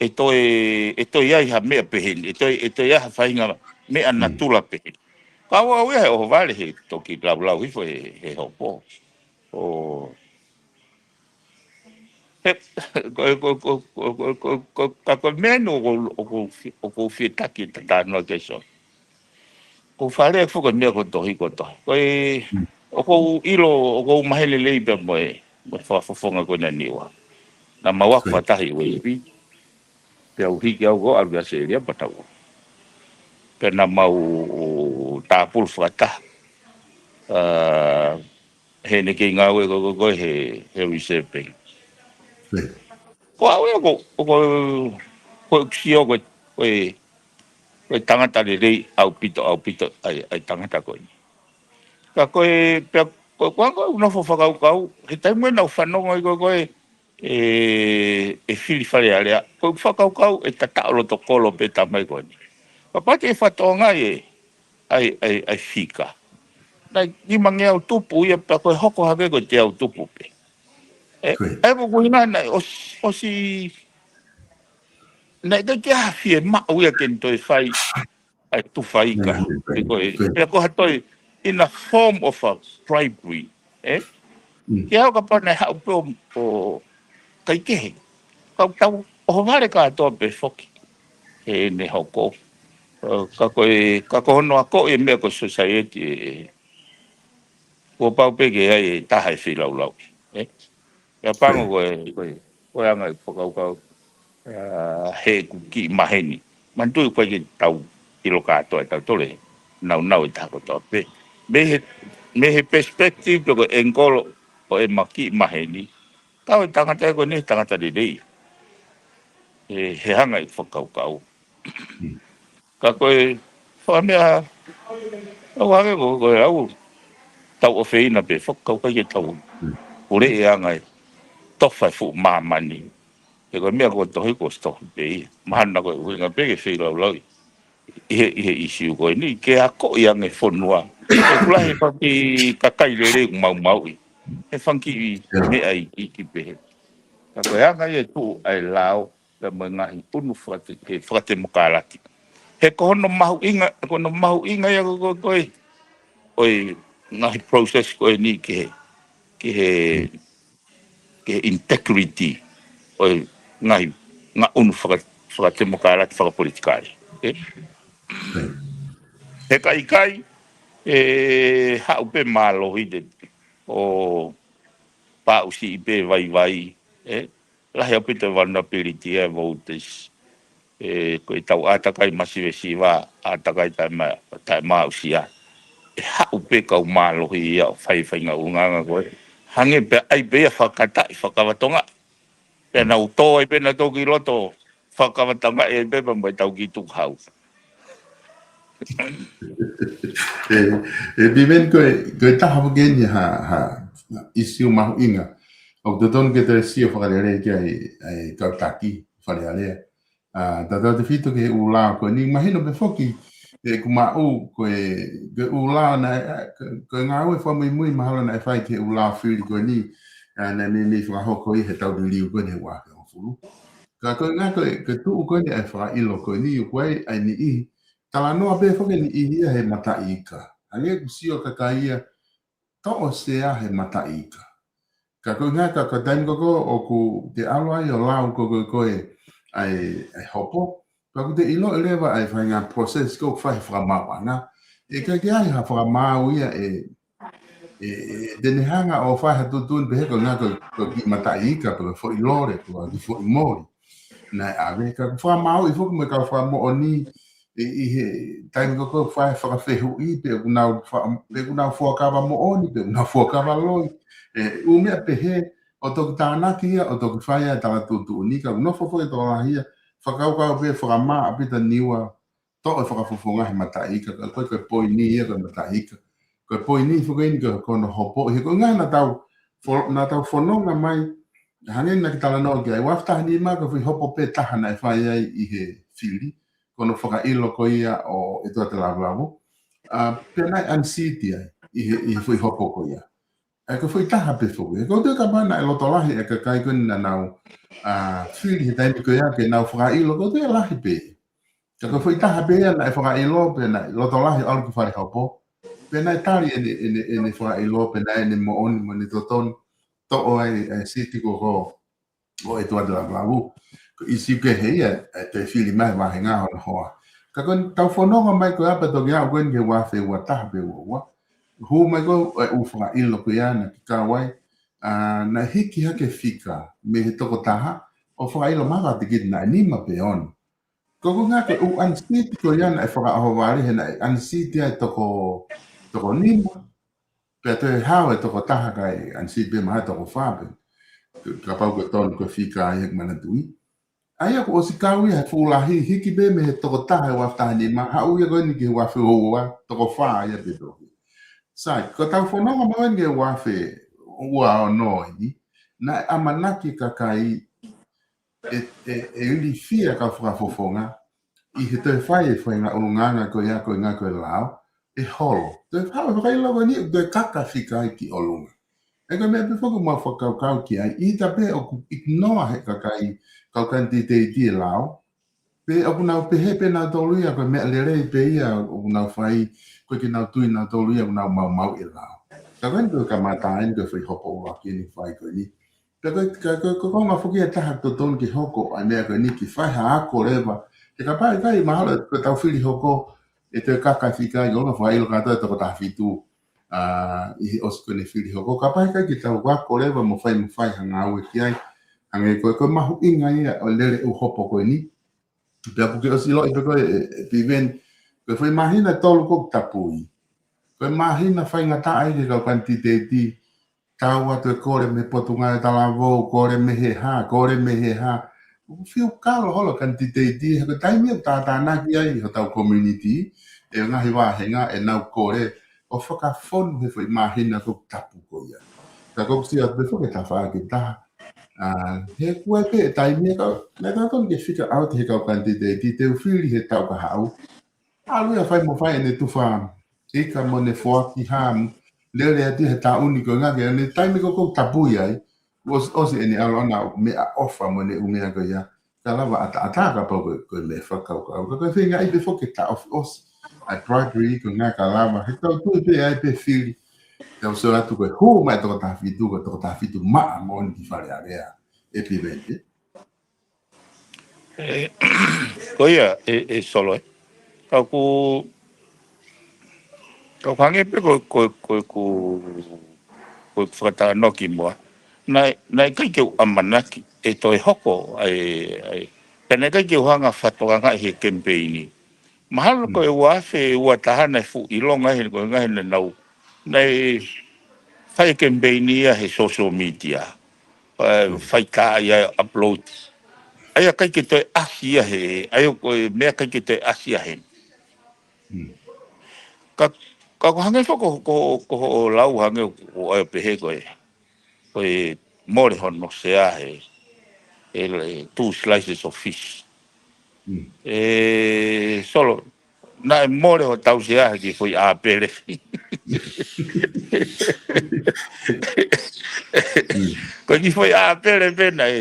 ʻe toe, ʻe toe ʻi ai ha meʻa pehē ni, ʻe toe, ʻe toe ʻi ai ha faʻahinga meʻa natula pehē ni. Ka ʻoku ʻi ai ʻa e ʻohovale he toki laulau hifo he, he hopo. ʻO, he, ko, ko, ko, ko, ko, ko, ka ko e meʻa eni ʻoku, ʻoku, ʻoku fie taki ʻeta talanoa ki ai, Sione. Ko e fale foki e meʻa ko e tohi, ko e tohi. Ko e, ʻoku ou ʻilo, ʻoku ou maheni lelei pea mo e, mo e fakafofonga ko ena ʻa Niua. Naʻa mau ako fakataha ʻi Uēpi. Pea u hiki au ʻo ʻalu ki ʻAositelēlia pea tau. Pea naʻa mau tāpulu fakataha. ʻA, heʻene kei ngāue ko, ko, ko he, he Reserve Bank. Ko au ia ko, ko, ko e sio ko, ko e, ko e tangata lelei ʻaupito, ʻaupito, ʻa e, ʻa e tangata ko eni. Ka ko e, pea, ko, ko anga ʻeku nofo fakakaukau, he taimi ʻe naʻa ku fanongo ai ko, ko e, e, e fili Fale Alea. Ko ʻeku fakakaukau ʻe tataʻo loto kolo pē tamai ko eni. Kapau te ke fakatokangaʻi e, ʻa e, ʻa e, ʻa e fika. Naʻe nimangeau tupu ia pea ko e hoko hake ko e teau tupu pē. ʻE, ʻa ia ko e ʻuhinga naʻe ʻosi, ʻosi, naʻe ʻikai ke ʻi ai ha fiemaʻu ia ke ne toe fai ʻa e tufa ika. Pea ko e, pea ko ha toe in a form of a bribery, ē? Ke au kapau naʻe haʻu pē ʻo, ʻo kai kehe. Ka tau ʻohovale kātoa pē foki heʻene hoko. Ā, ka ko e, ka ko hono akoʻi e meʻa ko e society ē, ē. Kuo pau pē ke ʻi ai e taha ʻe feilaulau, ē? Pea pango ko e, ko e, ko e anga ʻeku fakakaukau, ā, heʻeku kiʻi maheni. Manatuʻi ʻoku ʻikai ke tau ʻilo kātoa ʻe tautolu e nāunau ʻe taha kotoa pē. Mei he, mei he perspective pe ko e angle ʻo ʻema kiʻi maheni, kau e tangata ē ko eni he tangata lelei. ʻE, he anga ʻeku fakakaukau. Ka ko e fakameʻa, ʻoku hangē ko, ko e ʻau tau ʻofeina pē, fakakaukau ke tau pule e anga e tofa e fuʻu māmani. He ko e meʻa ko e tohi ko e tohi pē ia. Mahalo ko e ʻuhinga pē ke feilaulau ʻi he, ʻi he ʻīsiu ko eni, ke akoʻi ange fonua. ʻOku lahi e fanga kiʻi kakai lelei ʻoku maumauʻi he fanga kiʻi meʻa iiki pehē. Ka ko e anga ia e tuʻu ʻa e lao, pea mo e ngaahi ʻunu fakate-, ke fakatemokalati. He ko hono mahuʻinga, ko hono mahuʻinga ia ko, ko, ko e, ʻo e ngaahi process ko eni ki he, ki he, ki he integrity ʻo e ngaahi, ngaahi ʻunu faka-, fakatemokalati fakapolitikale. Ē? He ka ʻikai, ʻe haʻu pē mālohi te, ʻo paʻusiʻi pē vaivai, ē? Lahi ʻaupito e vulnerability ʻa e voters. ʻE, ko e tau ʻātakai masivesiva, ʻātakai taʻema-, taʻemāʻusia. ʻE haʻu pē kau mālohi ia ʻo fai e faʻahinga ʻulungaanga ko ē. Hangē pē ai pē ia fakataʻi, fakavatonga. Pea nau tō ai pē nautolu ki loto, fakavatonga ai pē pea mo e tau kiʻi tukuhau. ʻE, ʻe Piveni ko e, ko e taha foki eni ha, ha ʻīsiu mahuʻinga. ʻOku totonu ke toe sio fakalelei ki ai, ʻa e kau taki Fale Alea. Ā, tautautefito ki he ʻū lao ko eni, mahino pē foki, ʻeku maʻu ko e, ko e ʻū lao naʻe, ā, ko, ko e ngāue fakamuimui mahalo naʻe fai ki he ʻū lao fili ko eni, ā, naʻe meimei fakahoko ʻi he taʻu liliu ko eni he ua afe hongofulu. Ka ko e ʻuhinga ko e, ko e tuʻu ko eni ʻa e fakaʻilo ko eni, ʻoku ʻi ai e niʻihi, talanoa pē foki e niʻihi ia he mataʻi ika. Hangē ʻoku sio e kakai ia, toʻo sea he mataʻi ika. Ka ko e ʻuhinga ka, ka taimi ko ē ʻoku te ʻalu ai ʻo lau ko ē, ko ē, ko ē, ʻa e, ʻa e hopo. Pea ʻoku te ʻilo leva ʻa e faʻahinga process ko ē ʻoku fai he fakamaauʻanga. ʻE ʻikai ke ʻi ai ha fakamaau ia ʻe, ʻe, ʻe, te ne hanga ʻo fai ha tuʻutuʻuni pehē ko e ʻuhinga ko e, ko e kiʻi mataʻi ika, pe ko e foʻi lole, pe ko e kiʻi foʻi moli. Naʻe ʻave, ka ʻoku fakamaauʻi foki mo e kau fakamoʻoni, ʻi, ʻi he taimi ko ē ʻoku fai e fakafehuʻi, pe ʻoku nau fa-, pe ʻoku nau fuakava moʻoni, pe ʻoku nau fuakava loi. ʻE, ʻū meʻa pehē, ʻo toki tānaki ia, ʻo toki fai ai e tala tuʻutuʻuni, ka ʻoku nofo foki e tokolahi ia, fakakaukau pē fakamā ʻaupito Niua, toʻo e fakafofonga he mataʻi ika, ka ko e, ko e poini ia ko e mataʻi ika. Ko e poini foki eni ko, ko hono hopo, he ko e ʻuhinga naʻa tau fo-, naʻa tau fononga mai, hangē naʻa ke talanoa ki ai, ua afe taha nima ko e foʻi hopo pē taha naʻe fai ai ʻi he fili, ko hono fakaʻilo ko ia ʻo ʻEtuate Lavulavu. Ā, pea naʻe unseat ai, ʻi he, ʻi he foʻi hopo ko ia. ʻA ia ko e foʻi taha pē foki. He ʻoku ou tui kapau naʻe loto lahi e kakai ko eni naʻa nau, ā, fili he taimi ko ia ke nau fakaʻilo, ʻoku ou tui ʻe lahi pē. Ka ko e foʻi taha pē ia naʻe fakaʻilo, pea naʻe loto lahi ʻalu ki fale hopo. Pea naʻe tali ʻene, ʻene, ʻene fakaʻilo, pea naʻe ʻene moʻoni mo ʻene totonu, toʻo ai e siti ko ē ʻo e Tuʻa Tuʻa Lavu. Ko e ʻīsiu kehe ia, ʻe toe fili mai he vāhenga hono hoa. Ka ko ʻetau fononga mai ko ē pea toki aʻu ko eni ki he ua afe ua taha pe ua ua. Hū mai ko ē ʻū fakaʻilo ko ia naʻe kau ai, ʻa, naʻe hiki hake fika mei he toko taha, ʻo fakaʻilo mai ka tikiti naʻe nima pe ono. Ko ʻeku ngaahi ko e ʻū unseated ko ia naʻe fakaʻohovale he naʻe unseated ai toko, toko nima. Pea toe hao e toko taha kae unseated pē mahalo toko fā pē. Kapau ko e tonu ko e fika ia ʻeku manatuʻi. ʻA ia kuo ʻosi kau ia he fuʻu lahi, hiki pē mei he toko taha he ua afe taha nima, haʻu ia ko eni ki he ua afe ua ua, toko fā ia pē toki. Sai, ko ʻetau fononga mai eni ki he ua afe ua ono eni, naʻe ʻamanaki e kakai ʻe, ʻe, ʻe ilifia e kau fakafofonga ʻi he toe fai e faʻahinga ʻulungaanga ko ia ko e ngaahi ko e lao, ʻe holo. Toe fai e fakaʻilo ko eni, toe kaka fika ai ki ʻolunga. ʻA ia ko e meʻa pē foki ʻoku mau fakakaukau ki ai, ʻita pē ʻoku ignore he kakai, kau kanititeiti e lao, pe ʻoku nau pehē pē nautolu ia ko e meʻa lelei pē ia ʻoku nau fai, ko e ke nau tui nautolu ia ʻoku nau maumauʻi e lao. Ka ko eni ko e kamata eni ko e foʻi hopo ʻuluaki eni fai ko eni. Ka ko e, ka ko e, ko e konga foki e taha totonu ke hoko ai e meʻa ko eni ke fai ha ako leva. He kapau ʻe ʻikai mahalo ko ʻetau fili hoko, ʻe toe kaka fika ai ʻolunga, fakaʻilo kātoa e toko taha fitu, ʻa, ʻi he ʻosi ko eni fili hoko. Kapau ʻe ʻikai ke tau ako leva mo fai, mo fai ha ngāue ki ai. Hangē ko e, ko e mahuʻinga ia ʻo e lele ʻū hopo ko eni. Pea ʻoku ke ʻosi ʻiloʻi pē ko ē, ʻe, ʻe Piveni, ko e foʻi māhina ʻe tolu ʻoku tapui. Ko e māhina faingataʻa ia ki he kau kanititeiti, tau atu e kole mei he Potungāue Talavou, kole mei he hā, kole mei he hā. ʻOku fiu kalo holo e kanititeiti, he ko e taimi ʻoku tātānaki ai hotau community, ʻe ngaahi vāhenga ʻenau kole, ʻo fakafonu he foʻi māhina ʻoku tapu ko ia. Ka ʻoku ou sio atu pē foki he tafaʻaki ʻe taha. ʻA, he kuo ʻi ai pē e taimi ia ka, naʻe totonu ke fika ʻalu atu he kau kanititeiti, te u fili he taʻu ka haʻu. ʻAlu ia fai mo fai ʻene tufa ika mo ʻene foaki hā, lele atu he taʻu ni ko e ngaahi, ʻene taimi ko ē ʻoku tapui ai, ʻosi, ʻosi ʻene ʻalu ʻana meʻaʻofa mo ʻene ʻū meʻa ko ia. Ka lava ʻataʻatā kapau ko e, ko e meʻa fakakaukau. Ka ko e feingaʻi pē foki ke taʻofi ʻosi ʻa e bribery ko e ngaahi ka lava. He tau tui pē ai pē fili. Tau sio atu ko e hū mai toko taha fitu, ko e toko taha fitu maʻa moʻoni ki Fale Alea. ʻE Piveni. ʻE, ko ia, ʻe, ʻe Solo, ē. Ka ʻoku, ka ʻoku hangē pē ko, ko, ko, ko, ko e fakatalanoa kimuʻa. Naʻe, naʻe ʻikai ke u ʻamanaki ʻe toe hoko, ʻa e, ʻa e, ka naʻe ʻikai ke u hanga fakatokangaʻi he kemipeini. Mahalo ko e ua afe ua taha naʻe fuʻu ʻilonga he ko e ngaahi naʻe nau, naʻe fai e kemipeini ia he social media. ʻA, fai ka ia upload. ʻA ia ʻikai ke toe ʻasi ia he, ʻa ia ko e meʻa ʻikai ke toe ʻasi ia he. Ka, ka ʻoku hangē foki ko, ko, ko hoʻo lau hangē ʻoku ʻai ʻo pehē ko e, ko e mole hono sea he, he, he two slices of fish. ʻE, Solo, naʻe mole hotau sea he kiʻi foʻi ʻāpele. Ko e kiʻi foʻi ʻāpele pē naʻe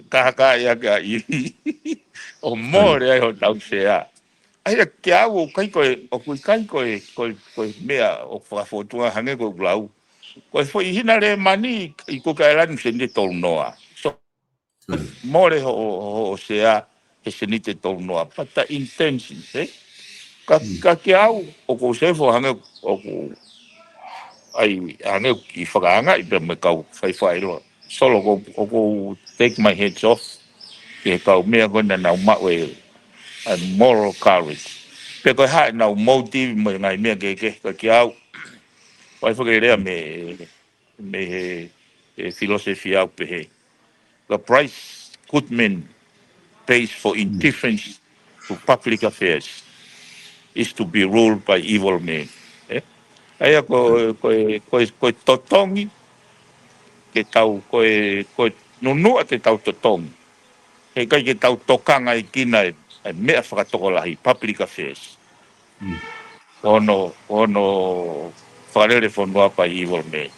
kahakaʻi ʻaki ʻa ʻIvi ʻo mole ai hotau sea. ʻA ia kiate au ʻoku ʻikai ko e, ʻoku ʻikai ko e, ko e, ko e meʻa ʻoku fakafōtunga hangē ko ʻeku lau. Ko e foʻi hina Lēmani ʻi Kuki ʻAilani seniti ʻe tolu noa. So, mole hoʻo, hoʻo sea he seniti ʻe tolu noa. But the intention, ē? Ka, ka kiate au, ʻoku ou sefo hangē ʻoku, ʻai, hangē ʻoku kiʻi fakaangaʻi pē mo e kau fai fakaʻilo. Solo ʻoku, ʻoku ou take my hats off ki he kau meʻa ko ē naʻa nau maʻu e, ʻa e moral courage. Pe ko e hā ʻenau motive mo e ngaahi meʻa kehekehe ka kiate au. ʻOku ʻai foki e lea mei, mei he, he philosophy ʻoku pehē. The price good men pays for indifference to public affairs is to be ruled by evil men. Ē? ʻA ia ko, ko, ko, ko e totongi, ke tau, ko e, ko e nunuʻa te tau totongi. He ʻikai ke tau tokangaʻi kinautolu e, e meʻa fakatokolahi, public affairs. Ko hono, ko hono fakalele fonua by evil men.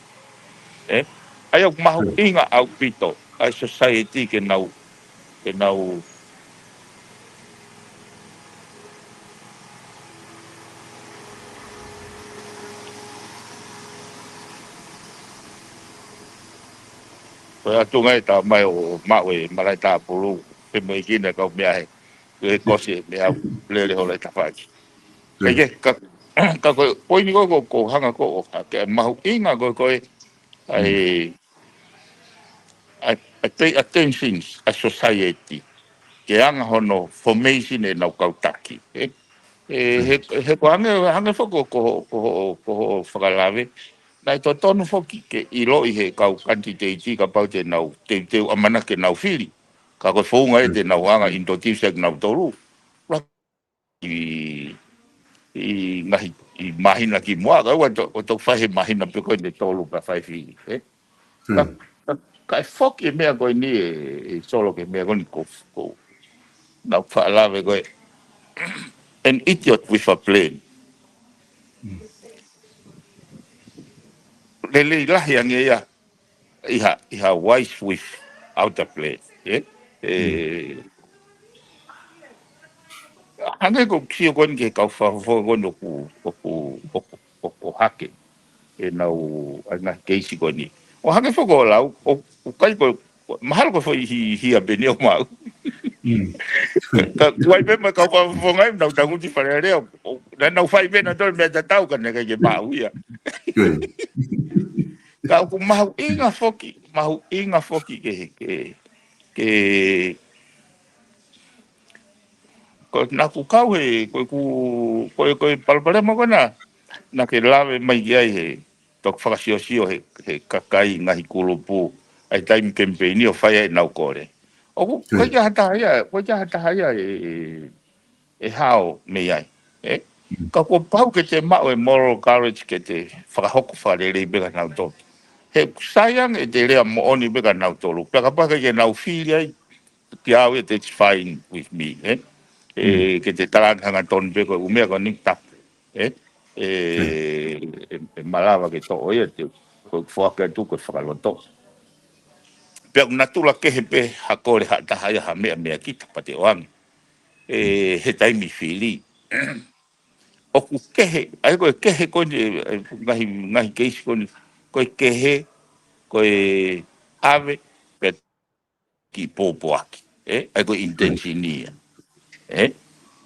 Ē? ʻA ia ʻoku mahuʻinga ʻaupito, ʻa e society ke nau, ke nau Ko e ʻatunga ē ta mai ʻo maʻu e malaʻe tāpulu, femoʻuekina e kau meʻa he, he kosi e meʻa lele hola e tafaʻaki. Kae kehe, ka, ka ko e poini ko ē ʻoku ou hanga ko ē ʻo hake, mahuʻinga ko ē, ko e, ʻa e, ʻa e, ʻa e pay attention ʻa e society ki he anga hono formation ʻenau kau taki, ē? ʻE, he, he ko e hangē, hangē foki ko, ko, ko, ko hoʻo fakalave, naʻe totonu foki ke ʻiloʻi he kau kanititeiti kapau te nau teuteu ʻamanaki ke nau fili. Ka ko e founga ē te nau hanga ʻo introduce ʻa kinautolu ʻi, ʻi ngaahi, ʻi māhina ki muʻa, ka ʻoua ʻe to-, ʻo toki fai he māhina pē ko eni ʻe tolu pea fai fili, ē? Ka, ka, ka ʻe foki e meʻa ko eni ē, ʻe Solo, ki he meʻa ko eni ko, ko, naʻa ku faʻa lave ko ē, an idiot with a plan. Lelei lahi ange ia ʻi ha, ʻi ha wise without a plan, ē? ʻE, hangē ko e sio ko eni ki he kau fakafofonga ko eni ʻoku, ʻoku, ʻoku, ʻoku, ʻoku hake ʻenau, ʻa e ngaahi keisi ko eni. ʻO hangē foki ko e lau, ʻo, ʻoku ʻikai ko, mahalo ko e foʻi hi-, hia pē eni ʻoku maʻu. Ka ʻoku ʻi ai pē mo e kau fakafofonga ia ʻoku nau tangutu ʻi Fale Alea, ʻo, ʻo, naʻa nau fai pē ʻenautolu e meʻa tatau ka naʻe ʻikai ke maʻu ia. Ka ʻoku mahuʻinga foki, mahuʻinga foki ke, ke, ke, ko e naʻa ku kau he, ko e ku, ko e, ko e palopalema ko ena, naʻa ke lave mai ki ai he, toki fakasiosio he, he kakai ngaahi kulupu, ʻa e taimi kemipeini ʻo fai ai ʻenau kole. ʻOku, ko e ʻikai ha taha ia, ko e ʻikai ha taha ia ʻe, ʻe, ʻe hao mei ai, ē? Ka kuo pau ke te maʻu e moral courage ke te fakahoko fakalelei pē kia nautolu. He ʻoku sai ange ʻete lea moʻoni pē kia nautolu. Pea kapau ʻikai ke nau fili ai, kia au ia, that's fine with me, ē? ʻE, ke te tala ange hangatonu pē ko e ʻū meʻa ko eni tapu, ē? ʻE, ʻe, ʻe malava ke toʻo ia, te, ko e foaki atu ko e fakaloto. Pea ʻoku natula kehe pē ha kole ha taha ia ha meʻa meia kita pea te ʻoange. ʻE, he taimi fili. ʻOku kehe, ʻa ia ko e kehe ko eni, ʻe, ngaahi, ngaahi keisi ko eni, ko e kehe, ko e ʻave, pea kiʻi pōpoaki, ē? ʻA ia ko e intention ia. Ē?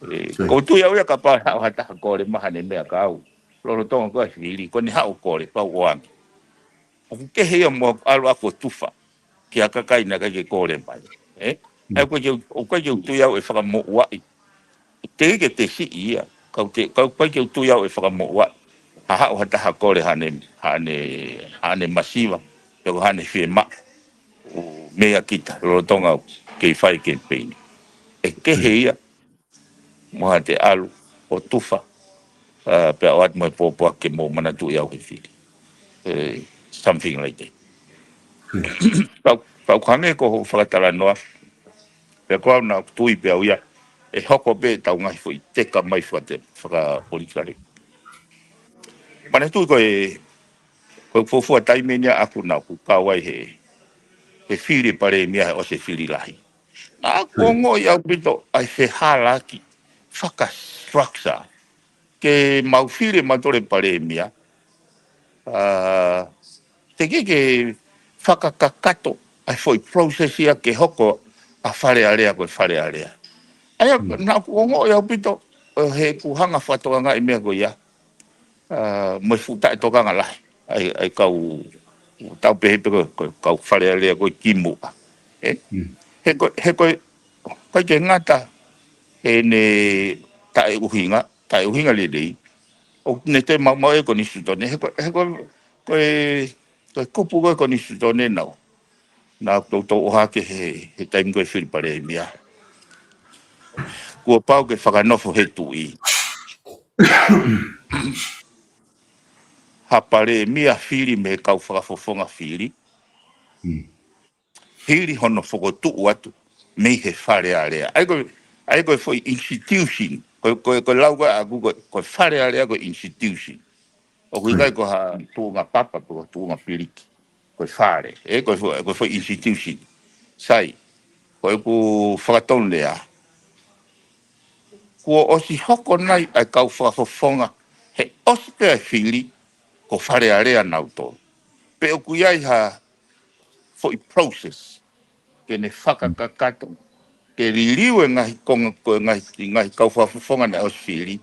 ʻE, ko e tui au ia kapau ʻe haʻu ha taha kole mai haʻane meʻa kia au. Lolotonga ko ē ʻa e fili, ko ʻene haʻu ʻo kole, pea u ʻoange. ʻOku kehe ia mo ʻalu ʻaku ʻo tufa ki ha kakai naʻe ʻikai ke kole mai. Ē? ʻA ia ʻoku ʻikai ke, ʻoku ʻikai ke u tui au ʻe fakamoʻuaʻi. Teʻeki ke te siʻi ia. Ka ʻoku te, ka ʻoku ʻikai ke u tui au ʻe fakamoʻuaʻi ha haʻu ha taha kole haʻane, haʻane, haʻane masiva, pe ko haʻane fiemaʻu meia kita, lolotonga ʻoku kei fai kemipeini. ʻE kehe ia mo haʻate ʻalu ʻo tufa, ā, pea ʻoatu mo e pōpoaki ke mou manatuʻi au he fili. Ē, something like that. Pau, pau hangē ko hoʻo fakatalanoa, pea ko au naʻa ku tui pē au ia, ʻe hoko pē ʻetau ngaahi foʻi teka mai fakate-, fakapolitikale. Manatuʻi ko e, ko e fuofua taimi eni ʻaʻaku naʻa ku kau ai he, he fili palēmia he ʻosi e fili lahi. Naʻa ku ongoʻi ʻaupito ʻa e fehālaaki fakastructure ke mau fili mautolu e palēmia. Ā, teʻeki ke fakakakato ʻa e foʻi process ia ke hoko ʻa Fale Alea ko e Fale Alea. ʻA ia, naʻa ku ongoʻi ʻaupito, ʻo heʻeku hanga fakatokangaʻi e meʻa ko ia. Ā, mo e fuʻu taʻetokanga lahi ʻa e, ʻa e kau, tau pehē pē ko e, ko e kau Fale Alea ko ē kimuʻa. Ē? He ko, he ko, ʻikai ke ngata heʻene taʻeʻuhinga, taʻeʻuhinga lelei, ʻoku ne toe maumauʻi e konisitūtone. He ko, he ko, ko e, ko e kupu ko ē konisitūtone naʻa ku, naʻa ku toutou ʻohake he, he taimi ko ē fili palēmia. Kuo pau ke fakanofo he tuʻi ha palēmia fili mei he kau fakafofonga fili. Hili hono fokotuʻu atu mei he Fale Alea. ʻA ia ko, ʻa ia ko e foʻi institution. Ko, ko, ko e lau ko ē ʻaʻaku ko, ko e Fale Alea ko e institution. ʻOku ʻikai ko ha tuʻunga papa, ko ha tuʻunga piliki. Ko e fale, ē, ko e fo-, ko e foʻi institution. Sai, ko ʻeku fakatonulea, kuo ʻosi hoko nai ʻa e kau fakafofonga, he ʻosi pē ʻa e fili, ko Fale Alea nautolu. Pe ʻoku ʻi ai ha foʻi process ke ne fakakakato, ke liliu e ngaahi konga ko e ngaahi, ngaahi kau fakafofonga naʻe ʻosi fili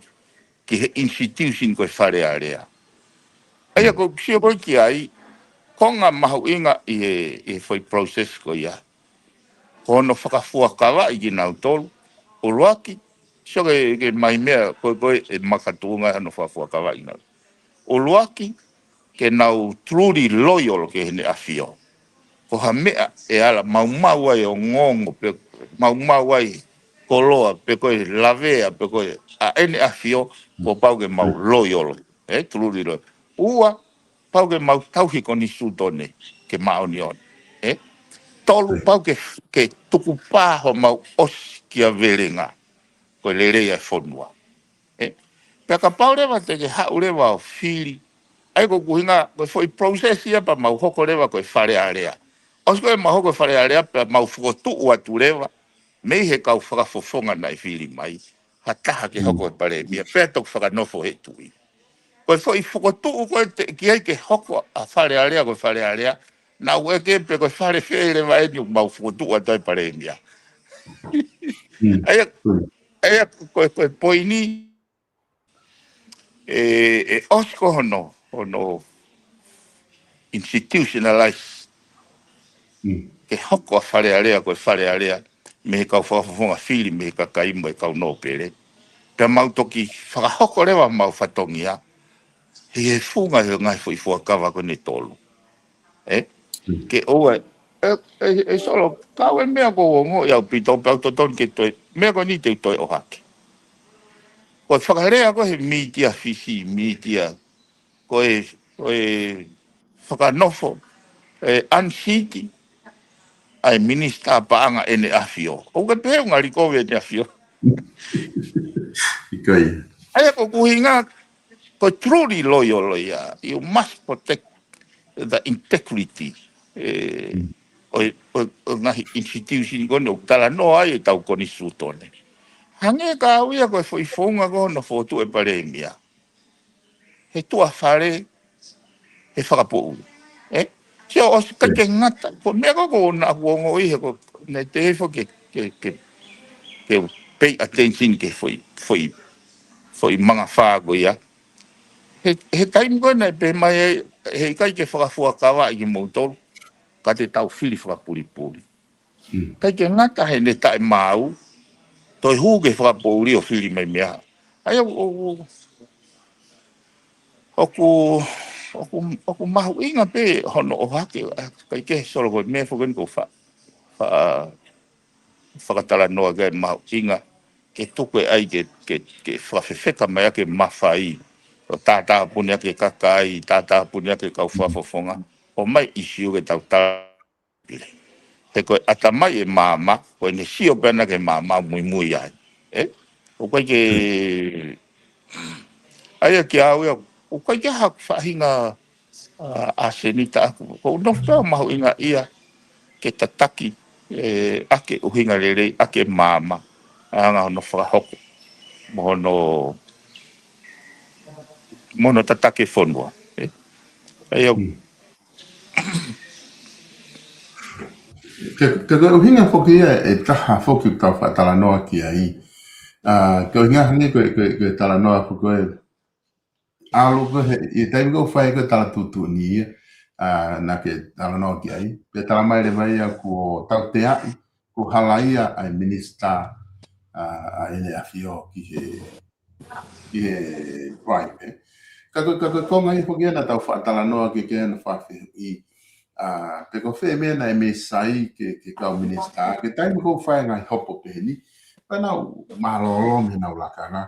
ki he institution ko e Fale Alea. ʻA ia ko e sio ko ē ki ai, konga mahuʻinga ʻi he, ʻi he foʻi process ko ia, ko hono fakafuakavaʻi kinautolu. ʻUluaki, sio ki he, ki he ngaahi meʻa ko ē, ko ē ʻe makatuʻunga hono fakafuakavaʻi kinautolu. ʻUluaki, ke nau truly loyal ki heʻene ʻafio. Ko ha meʻa ʻe ala maumau ai ongoongo, pe maumau ai koloa, pe ko e lavea, pe ko e ʻa ʻene ʻafio, kuo pau ke mau loyal, ē, truly loyal. Ua, pau ke mau tauhi konisitūtone ke māʻoniʻoni, ē. Tolu, pau ke, ke tukupā homau ʻosi kia Velenga, ko e lelei ʻa e fonua, ē. Pea kapau leva te ke haʻu leva ʻo fili, ʻa ia ko e ʻuhinga, ko e foʻi process ia pea mau hoko leva ko e Fale Alea. ʻOsi ko ē mau hoko Fale Alea pea mau fokotuʻu atu leva mei he kau fakafofonga naʻe fili mai ha taha ke hoko e palēmia, pea toki fakanofo he tuʻi. Ko e foʻi fokotuʻu ko ē te, ki ai ke hoko ʻa Fale Alea ko e Fale Alea, naʻa ku ʻeke pe ko e fale fē leva eni ʻoku mau fokotuʻu atu ai palēmia. ʻA ia, ʻa ia ko e, ko e poini, ʻe, ʻe ʻosi ko hono, hono institutionalize ke hoko ʻa Fale Alea ko e Fale Alea mei he kau fakafofonga fili mei he kakai mo e kau nōpele. Pea mau toki fakahoko leva mau fatongia ʻi he funga ʻi he ngaahi foʻi fuakava ko eni ʻe tolu. Ē? Ke ʻoua, ē, ē, ē, Solo, ka ʻoku ʻi ai e meʻa ʻoku ou ongoʻi ʻaupito pea ʻoku totonu ke toe, meʻa ko eni te u toe ʻohake. Ko e fakalea ko ē he mītia Fisi, mītia, ko e, ko e fakanofo, ʻe unseat ʻa e minisitā paʻanga ʻene ʻafio. ʻOku ke pehē ʻoku ngali kovi ʻene ʻafio. ʻIkai. ʻA ia ko e ʻuhinga, ko e truly loyal ia, you must protect the integrity, ē, ʻo e, ʻo e, ʻo e ngaahi institution ko eni ʻoku talanoa ai ʻetau konisitūtone. Hangē ka au ia ko e foʻi founga ko hono fokotuʻu e palēmia he tuʻa fale, he fakapoʻuli. Ē? Sio, ʻosi ʻikai ke ngata, ko e meʻa ko ē ʻoku ou ongoʻi he ko e, naʻe teʻeki ke, ke, ke, ke pay attention ki he foʻi, foʻi, foʻi mangafā ko ia. He, he taimi ko ē naʻe pehē mai ai, he ʻikai ke fakafuakavaʻi kimoutolu, ka te tau fili fakapulipuli. ʻIkai ke ngata heʻene taʻemaau, toe hū ki he fakapoʻuli ʻo fili mai meʻa. ʻA ia ʻoku, ʻoku, ʻoku, ʻoku mahuʻinga pē hono ʻohake, ʻikai ke Solo ko e meʻa foki eni ʻoku ou fa-, fa-, fakatalanoa ki ai, mahuʻinga ke tuku e ʻai ke, ke, ke fakafefeka mai ʻaki e mafai ʻo tātāpuni ʻaki e kakai, tātāpuni ʻaki e kau fakafofonga, ʻomai ʻisiū ke tau tā- He ko e ʻatamai e maama, ko ʻene sio pē ʻana ki he maama ʻo muimui ai. Ē? ʻOku ʻikai ke, ʻa ia kiate au ia, ʻoku ʻikai ke ha faʻahinga, ʻa, ʻasenita ʻaku. ʻOku ou nofo pē ʻo mahuʻinga ia ke tataki, ē, ʻaki e ʻuhinga lelei, ʻaki e maama, ʻa e anga hono fakahoko mo hono, mo hono tataki e fonua. Ē? ʻA ia, Ke, ke, ko e ʻuhinga foki ia ʻe taha foki ʻoku tau faʻa talanoa ki ai. ʻA, ko e ʻuhinga hangē ko e, ko e, ko e talanoa foki ko e ʻalu ko ē he, ʻi he taimi ko ē ʻoku fai ko ē e tala tuʻutuʻuni ia, ʻa, naʻa ke talanoa ki ai. Pea tala mai leva ia kuo tauteaʻi, kuo halaia ʻa e minisitā, ʻa, ʻa ʻEne ʻAfio ki he, ki he bribe, ē. Ka ko, ka ko e konga ia foki ia naʻa tau faʻa talanoa ki ai ʻanefē, ʻa, pe ko fē meʻa naʻe mei sai ki he, ki he kau minisitā, ki he taimi ko ē ʻoku fai e ngaahi hopo pehē ni, pea nau mālōlō mei heʻenau lakanga.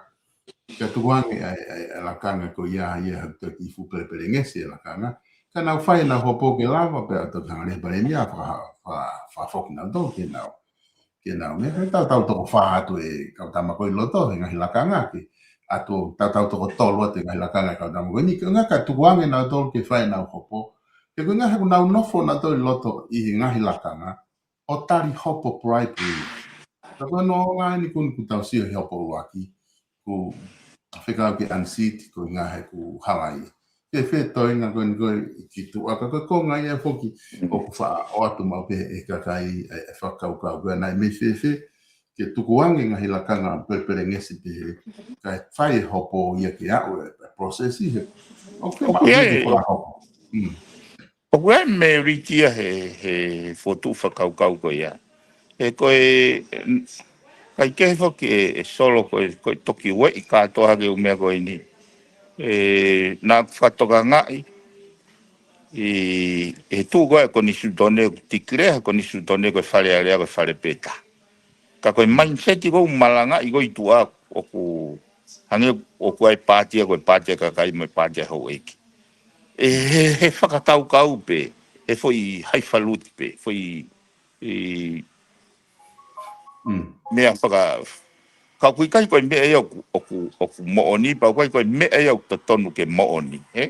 Ka tukuange ʻa e, ʻa e, ʻa e lakanga ko ia, ia ha toki fuʻu pelepelengesi e lakanga. Ka nau fai ʻenau hopo ke lava pea toki hanga leva e palēmia ʻo faka-, fa-, fakafoki kinautolu ke nau ke nau, meʻa, he tautau toko fā atu e kau tama ko ē ʻi loto he ngaahi lakanga ke, ʻa ia tautau toko tolu atu e ngaahi lakanga e kau tama ko eni, ko e ʻuhinga ka tukuange nautolu ke fai ʻenau hopo. He ko e ʻuhinga he ʻoku nau nofo nautolu ʻi loto ʻi he ngaahi lakanga ʻo tali hopo bribery. Ka ko e nō ngaahi ni kuni ʻoku tau sio he hopo ʻuluaki, ʻoku fekau ke unseat, ko e ʻuhinga he ʻoku halaia. Fēfē toenga ko eni ko e ki tuʻa ka ko e konga ia foki ʻoku faʻa ʻoatu maʻu pē ʻe he kakai e, e fakakaukau ko ē naʻe mei fēfē ke tukuange ngaahi lakanga pelepelengesi pē kae fai e hopo ia ke aʻu e, e process he. ʻOku ʻOku maʻu ia pē e ke fakahopo. Mm. ʻOku ʻi ai e merit ia he, he fokotuʻu fakakaukau ko ia. He ko e, ʻikai ke foki e, e solo ko e, ko e toki ueʻi kātoa hake ʻū meʻa ko eni. ʻE, naʻa ku fakatokangaʻi, ʻi, ʻi he tuʻu ko ē e konisitūtone, declare e konisitūtone ko e Fale Alea ko e fale pē taha. Ka ko e mindset ko ē ʻoku malangaʻi ko ē ʻi tuʻa ʻoku hangē ʻoku ʻi ai e pāti ia ko e pāti ʻa e kakai mo e pāti ʻa e houʻeiki. ʻE he, he fakakaukau pē, he foʻi highfalutin pē, foʻi, ʻi, Mm. meʻa faka-, ka ʻoku ʻikai ko e meʻa ia ʻoku, ʻoku, ʻoku moʻoni, pea ʻoku ʻikai ko e meʻa ia ʻoku totonu ke moʻoni, ē?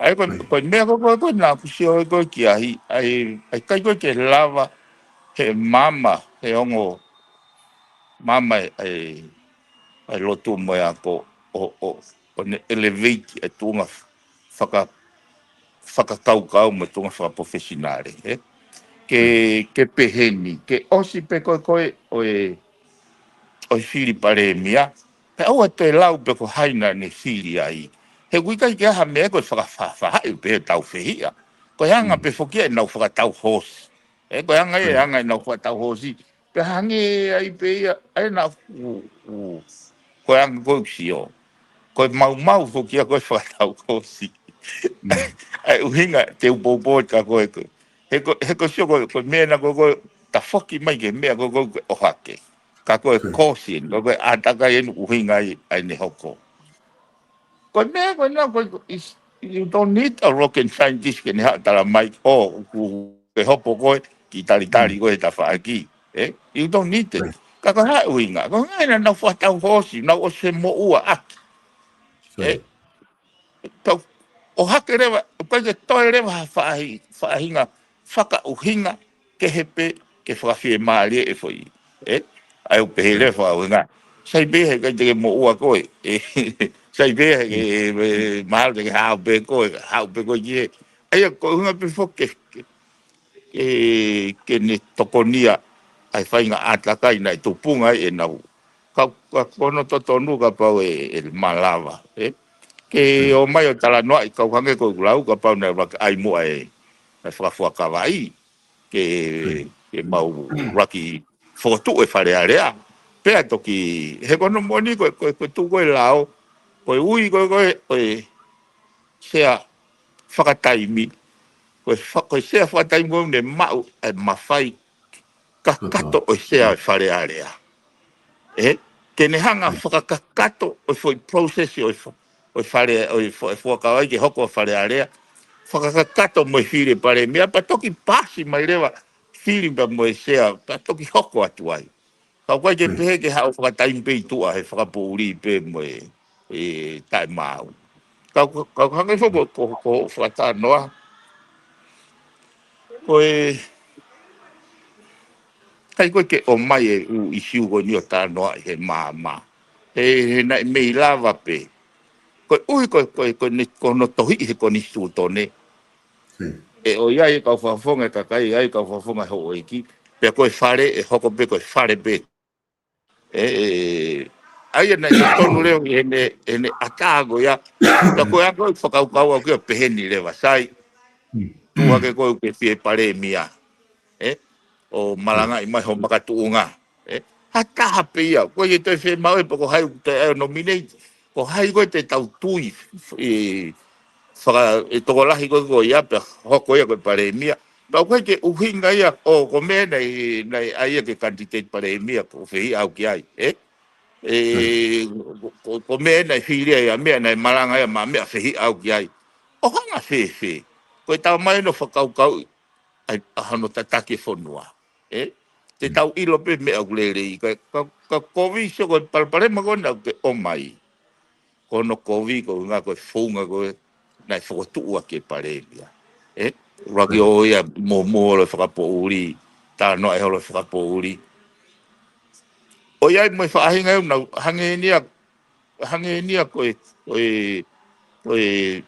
ʻA ia ko e, Right. ko e meʻa ko ē, ko e, ko e naʻa ku sio ko ē ki ai, ʻa e, ʻa e ʻikai ko ē ke lava he maama, he ongo maama ʻa e, ʻa e lotu mo e ako ʻo, ʻo, ʻo ne elevate e tuʻunga faka-, fakakaukau mo e tuʻunga fakaprofesinale, ē? Ke, ke pehē ni, ke ʻosi pē ko ē ko e, ʻo e, ʻo e fili palēmia, pea ʻoua toe lau pe ko hai naʻa ne fili ai. He ʻoku ʻikai ke ʻi ai ha meʻa ko e fakafaʻafaʻahi pē ʻetau fehiʻa. Ko e anga Mm. pē foki ia ʻenau fakatau hoosi. Ē, ko e anga ia, Mm. anga ʻenau fakatau hoosi. Pea hangē ai pē ia, ʻa ia naʻa ku, ku, ko e anga ko ē ʻeku sio. Ko e maumau foki ia ko e fakatau hoosi. Mm. ʻA e ʻuhinga te u poupou ka ko e ko. He ko, he ko e sio ko, ko e meʻa naʻa ko, ko e tafoki mai ki he meʻa ko, ko, ko e ʻohake. Ka ko e Sure. caution, ko, ko e ʻātakai eni ʻuhinga ai, ʻa ʻene hoko. Ko e meʻa ko ena, ko e, is, you don't need a rocket scientist ke ne haʻu ʻo tala mai, ʻo, ʻoku ke hopo ko ē, ke talitali Mm. ko ē he tafaʻaki, ē? You don't need it. Right. Ka ko e hā e ʻuhinga, ko e ʻuhinga ia naʻa nau fakatau hoosi, nau ʻosi moʻua ʻaki. Ē? Right. Tau, ʻohake leva, ʻoku ʻikai ke toe leva ha faʻahi-, faʻahinga fakaʻuhinga kehe pē ke fakafiemālie e foʻi. Ē? ʻA ia ʻoku pehē leva fakaʻuhinga. Sai pē he ʻikai te ke moʻua koe. Ē, sai pē he ke, Mm. e, mahalo te ke haʻu pē koe, haʻu pē koe ki hē. ʻA ia ko e ʻuhinga pē foki ke, ke, ke, ke ne tokonia ʻa e faʻahinga ʻātakai naʻe tupunga ai ʻenau. Ka, ka ko hono totonu kapau ʻe, ʻe malava, ē? Ke Mm. ō mai ʻo talanoaʻi kau hangē ko ʻeku lau kapau naʻe ʻuluaki ʻai muʻa e, e fakafuakavaʻi. Ke, Mm. ke mau ʻuluaki fokotuʻu e Fale Alea. Pea toki, he ko hono moʻoni ko e, ko e, ko e tuʻu ko ē e lao, ko e ui ko e, ko e, ko e sea fakataimi, ko e fa-, ko e sea fakataimi ko ē ʻoku ne maʻu e mafai kakato Kakato. ʻo e sea e Fale Alea. Ē? Ke ne hanga Mm. fakakakato ʻo e foʻi process ʻo e fa-, ʻo e fale, ʻo e fo-, e fuakava ke hoko e Fale Alea. Fakakakato mo e fili e palēmia, pea toki paasi mai leva fili pea mo e sea, pea toki hoko atu ai. Ka ʻoku ʻikai ke Mm. pehē ke haʻu fakataimi pē ʻi tuʻa he fakapoʻuli pē mo e, e taʻemaau. Ka, ka hangē foki ko, ko, ko fakatalanoa. Ko e, ʻikai ko ē ke ʻomai e ʻū ʻisiū ko eni ʻo talanoaʻi he maama. He, he naʻe mei lava pē. Ko e ʻuhi ko, ko, ko ne, ko hono tohiʻi he konisitūtone. Hmm. ʻE ʻoku ʻi ai e kau fakafofonga e kakai, ʻi ai e kau fakafofonga e houʻeiki. Pea ko e fale, ʻe hoko pē ko e fale pē. ʻE, ʻe, ʻa ia naʻe tonu leva ʻi heʻene, heʻene ʻatā ko ia. Ka ko e ako e fakakaukau au kia pehē ni leva, sai. Hmm. Tuʻu hake koe ke fie palēmia. Ē? ʻO malangaʻi mai ho makatuʻunga. Ē? Ha taha pē ia. Ko ia toe fiemaʻu ē pe ko hai ʻoku toe ʻai ʻo nominate. Ko hai ko ē te tau tui, ē, faka-, ʻe tokolahi ko ē ko ia pea hoko ia ko e palēmia. Pea ʻoku ʻikai ke ʻuhinga ia, ʻo, ko e meʻa naʻe, naʻe ʻai ia ke candidate palēmia, ko e fehiʻa au ki ai, ē? Ē, Hmm. ko, ko, ko e meʻa naʻe fili ai ʻa e meʻa naʻe malanga ia maʻa e meʻa fehiʻa au ki ai. ʻO hanga fēfē. Ko e tau mai no fakakaukau, ʻa e, ʻa hono tataki e fonua. Ē? Te Mm. tau ʻilo pē meʻa ʻoku lelei. Ka, ka, ka kovi sio ko e palopalema ko ena ʻoku ke ʻomai. Ko hono kovi ko e ʻuhinga ko e founga ko ē naʻe fokotuʻu ʻaki e palēmia. Ē? ʻUluaki Mm. ʻo ia muʻomuʻa holo e fakapoʻuli, talanoaʻi holo e fakapoʻuli. ʻOku ʻi ai mo e faʻahinga ʻoku nau hangē ni ia, hangē ni ia ko e, ko e, ko e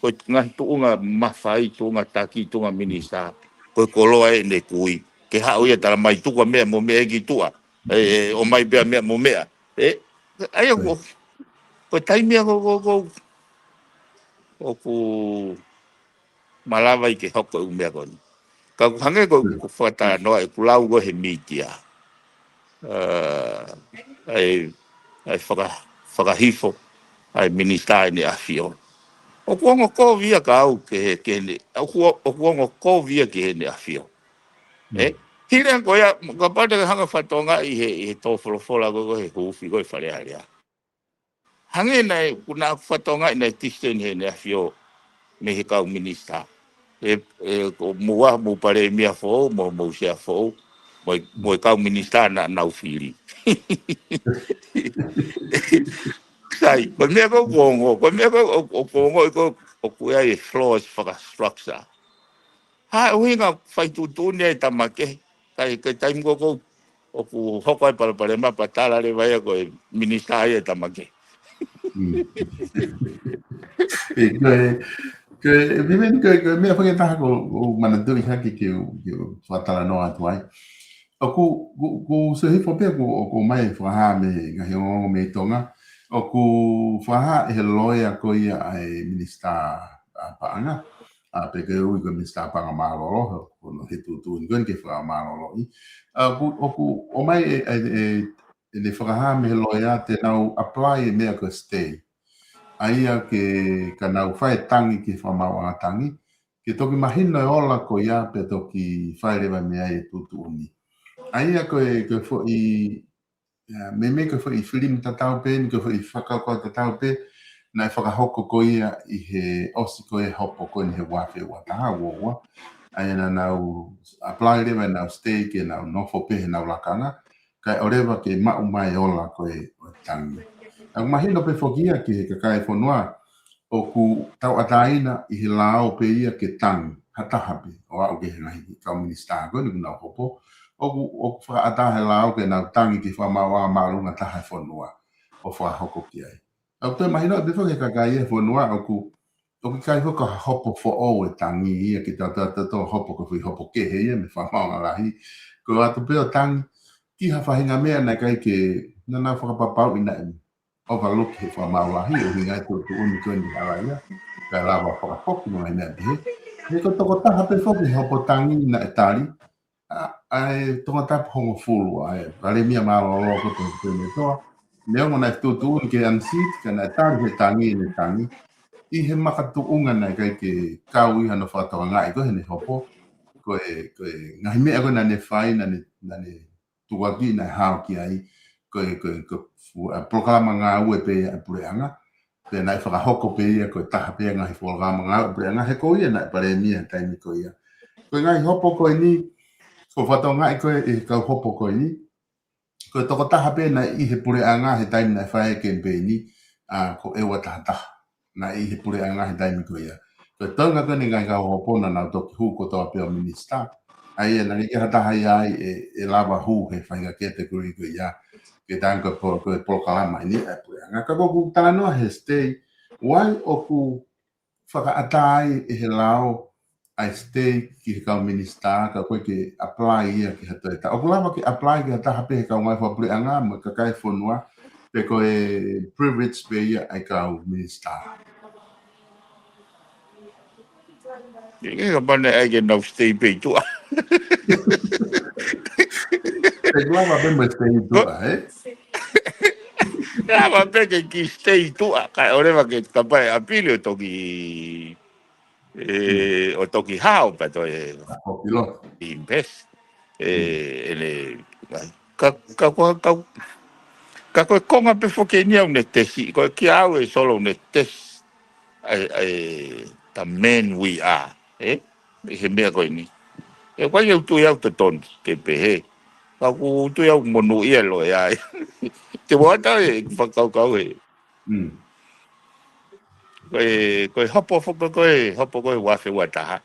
ko e ngaahi tuʻunga mafai, tuʻunga taki, tuʻunga minisitā, ko e koloa ʻene kui. Ke haʻu ia tala mai tuku ʻa meʻa mo meʻa ki tuʻa. ʻE, ʻe, ʻomai pē ʻa meʻa mo meʻa. ʻE, ʻa ia ko, ko e taimi ia ko, ko, ko, ʻoku malava ai ke hoko e ʻū meʻa ko eni. Ka ʻoku hangē ko, ko e fakatalanoa ʻeku lau ko ē he mītia. ʻA, ʻa e, ʻa e faka-, fakahifo ʻa e Minisitā ʻEne ʻAfio. ʻOku ongo kovi ia ka au ki he, ki heʻene, ʻoku, ʻoku ongo kovi ia ki heʻene ʻafio. ʻE? Hili ange ko ia, kapau te ke hanga ʻo fakatokangaʻi he, he tō folofola ko ē, ko ē he huufi ko ē Fale Alea. Hangē naʻe, ʻoku na fakatokangaʻi naʻe tisiteni heʻene ʻafio mei he kau minisitā. ʻE, ʻe, ko e mou, mou palēmia foʻou, mo, mou sea foʻou, mo e, mo e kau minisitā naʻa nau fili. Sai, ko e meʻa ko ē ʻoku ongo, ko e meʻa ko ē ʻoku, ʻoku ongo, ʻi ko, ʻoku ʻi ai e flaws fakastructure. Ha, ʻuhinga fai tuʻutuʻuni ai e tama kehe. Kai, kai taimi ko ē ʻoku, ʻoku hoko ai palopalema pea tala leva ia ko e minisitā ia e tama kehe. Mm. ʻE, ko e, ko e, Viveni, ko e, ko e meʻa fanga taha ʻoku ou manatuʻi hake ke u, ke u fakatalanoa atu ai. ʻOku, ʻoku, ʻoku sio hifo pē ʻoku, ʻoku ʻomai e fakahā mei he ngaahi ongoongo mei Tonga. ʻOku fakahā ʻe he loea ko ia ʻa e minisitā ʻa paʻanga. ʻA, pe ko e ui ko e minisitā paʻanga mālōlō, ko hono, he tuʻutuʻuni ko eni ke fakamālōlōʻi. ʻA, ʻoku, ʻoku ʻomai e, e, e, ʻene fakahā mei he loea te nau apply e meʻa ko e stay. ʻA ia ke, ka nau fai e tangi ki he fakamaauʻanga tangi, ke toki mahino e ola ko ia pea toki fai leva mei ai e tuʻutuʻuni. ʻA ia ko e, ko e foʻi, ʻa, meimei ko e foʻi filimu tatau pē eni, ko e foʻi fakakaukau tatau pē naʻe fakahoko ko ia ʻi he ʻosi ko ē hopo ko eni he ua afe ua taha, ua ua. ʻA ia naʻa nau apply leva ʻenau stay ke nau nofo pē heʻenau lakanga, kae ʻoleva ke maʻu mai e ola ko ē ʻo e tangi. ʻOku mahino pē foki ia ki he kakai e fonua, ʻoku tauʻatāina ʻi he lao pē ia ke tangi ha taha pē ʻo aʻu ki he ngaahi kau minisitā ko eni ʻoku nau hopo. ʻOku, ʻoku fakaʻatā he lao ke nau tangi ki he fakamaauʻanga māʻolunga taha e fonua ʻo fakahoko ki ai. ʻOku toe mahino pē foki ki he kakai e fonua ʻoku, ʻoku ʻikai foki ko ha hopo foʻou e tangi ia ke tau, tau, tau, tau hopo ko e foʻi hopo kehe ia mei he fakamaauʻanga lahi. Ko e ō atu pē ʻo tangi ki ha faʻahinga meʻa naʻe ʻikai ke, naʻa nau fakapapauʻi naʻe overlook he fakamaau lahi, ʻuhinga e tuʻutuʻuni ko eni hala ia, kae lava fakafoki mo e meʻa pehē. He ko e tokotaha pē foki he hopo tangi naʻe tali, ʻa, ʻa e Tongatapu hongofulu, ʻa e palēmia mālōlō ko ē Tongatapu Meʻatoa. Neongo naʻe tuʻutuʻuni ke unseat, ka naʻe tali he tangi ʻene tangi. ʻI he makatuʻunga naʻe ʻikai ke kau ʻi hano fakatokangaʻi ko ē heʻene hopo. Ko e, ko e ngaahi meʻa ko ē naʻa ne fai, naʻa ne, naʻa ne tukuakiʻi naʻe hao ki ai, ko e, ko e, ko e fu-, ʻa, polokalama ngāue pē ia ʻa e puleʻanga. Pea naʻe fakahoko pē ia ko e taha pē ia ngaahi polokalama ngāue ʻa e puleʻanga he ko ia naʻe palēmia he taimi ko ia. Ko e ngaahi hopo ko eni, ko e fakatokangaʻi ko ē ʻe he kau hopo ko eni, ko e tokotaha pē naʻe ʻi he puleʻanga he taimi naʻe fai ai e kemipeini, ʻa, ko ʻEua Tahataha. Naʻe ʻi he puleʻanga he taimi ko ia. Ko e toenga ko eni e ngaahi kau hopo naʻa nau toki hū kotoa pē ʻo minisitā. ʻA ia naʻe ʻikai ke ha taha ia ai ʻe, ʻe lava hū he faʻahinga category ko ia. Ke tangi ko e po-, ko e polokalama eni ʻa e puleʻanga. Ka ko ʻeku talanoa he stay, why ʻoku fakaʻatā ai ʻe he lao ʻa e stay ki he kau minisitā, ka ʻoku ʻikai ke apply ia ki ha toe taha. ʻOku lava ke apply ki ha taha pē he kau ngāue fakapuleʻanga mo e kakai e fonua, pe ko e privilege pē ia ʻa e kau minisitā. ʻIkai, kapau naʻe ʻai ke nau stay pē ʻi tuʻa. ʻE lava pē mo e stay ʻi tuʻa, ē? Lava pē ke kiʻi stay ʻi tuʻa, kae ʻoleva ke kapau ʻe ʻapili ʻo toki, ē, ʻo toki hao pea toe ʻa, ko kilo. Invest. Ē, ʻene, ka, ka, ka, ka, ka ko e konga pē foki eni ʻoku ne tesi, ko e kia au ʻe Solo ʻoku ne tesi ʻa e, ʻa e, the man we are, ē? ʻI he meʻa ko eni. ʻE, ʻoku ʻikai ke u tui au totonu ke pehē. Ka ʻoku ou tui au monūʻia e loea ia. Te u ʻoatu e fakakaukau ē. Mm. Ko e, ko e hopo foki ko ē, hopo ko ē ua afe ua taha.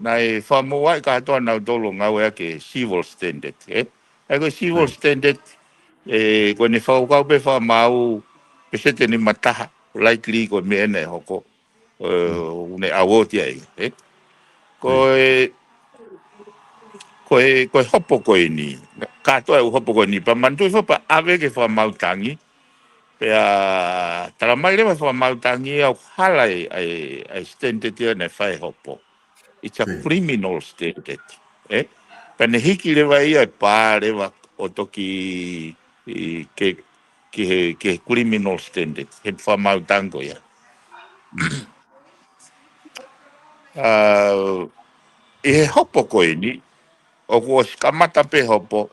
Naʻe fakamoʻui kātoa nautolu ʻo ngāueʻaki e civil standard, ē? ʻA ia ko e civil standard, ē, ko ʻene fakakaukau pē fakamaau, peseti ʻe nima taha, likely ko e meʻa naʻe hoko. ʻo, ʻo ne ʻauoti ai, ē? Ko e, ko e, ko e hopo ko eni, kātoa e ʻū hopo ko eni, pea manatuʻi foki pea ʻave ki he fakamaau tangi, pea talamai leva fakamaau tangi ʻoku hala e, e, e standard ia naʻe fai hopo. It's a criminal standard, ē? Pea ne hiki leva ia e pā leva ʻo toki ʻi, ke, ki he, ki he criminal standard, he fakamaau tangi ko ia. ʻA, ʻi he hopo ko eni, ʻoku ʻosi kamata pē hopo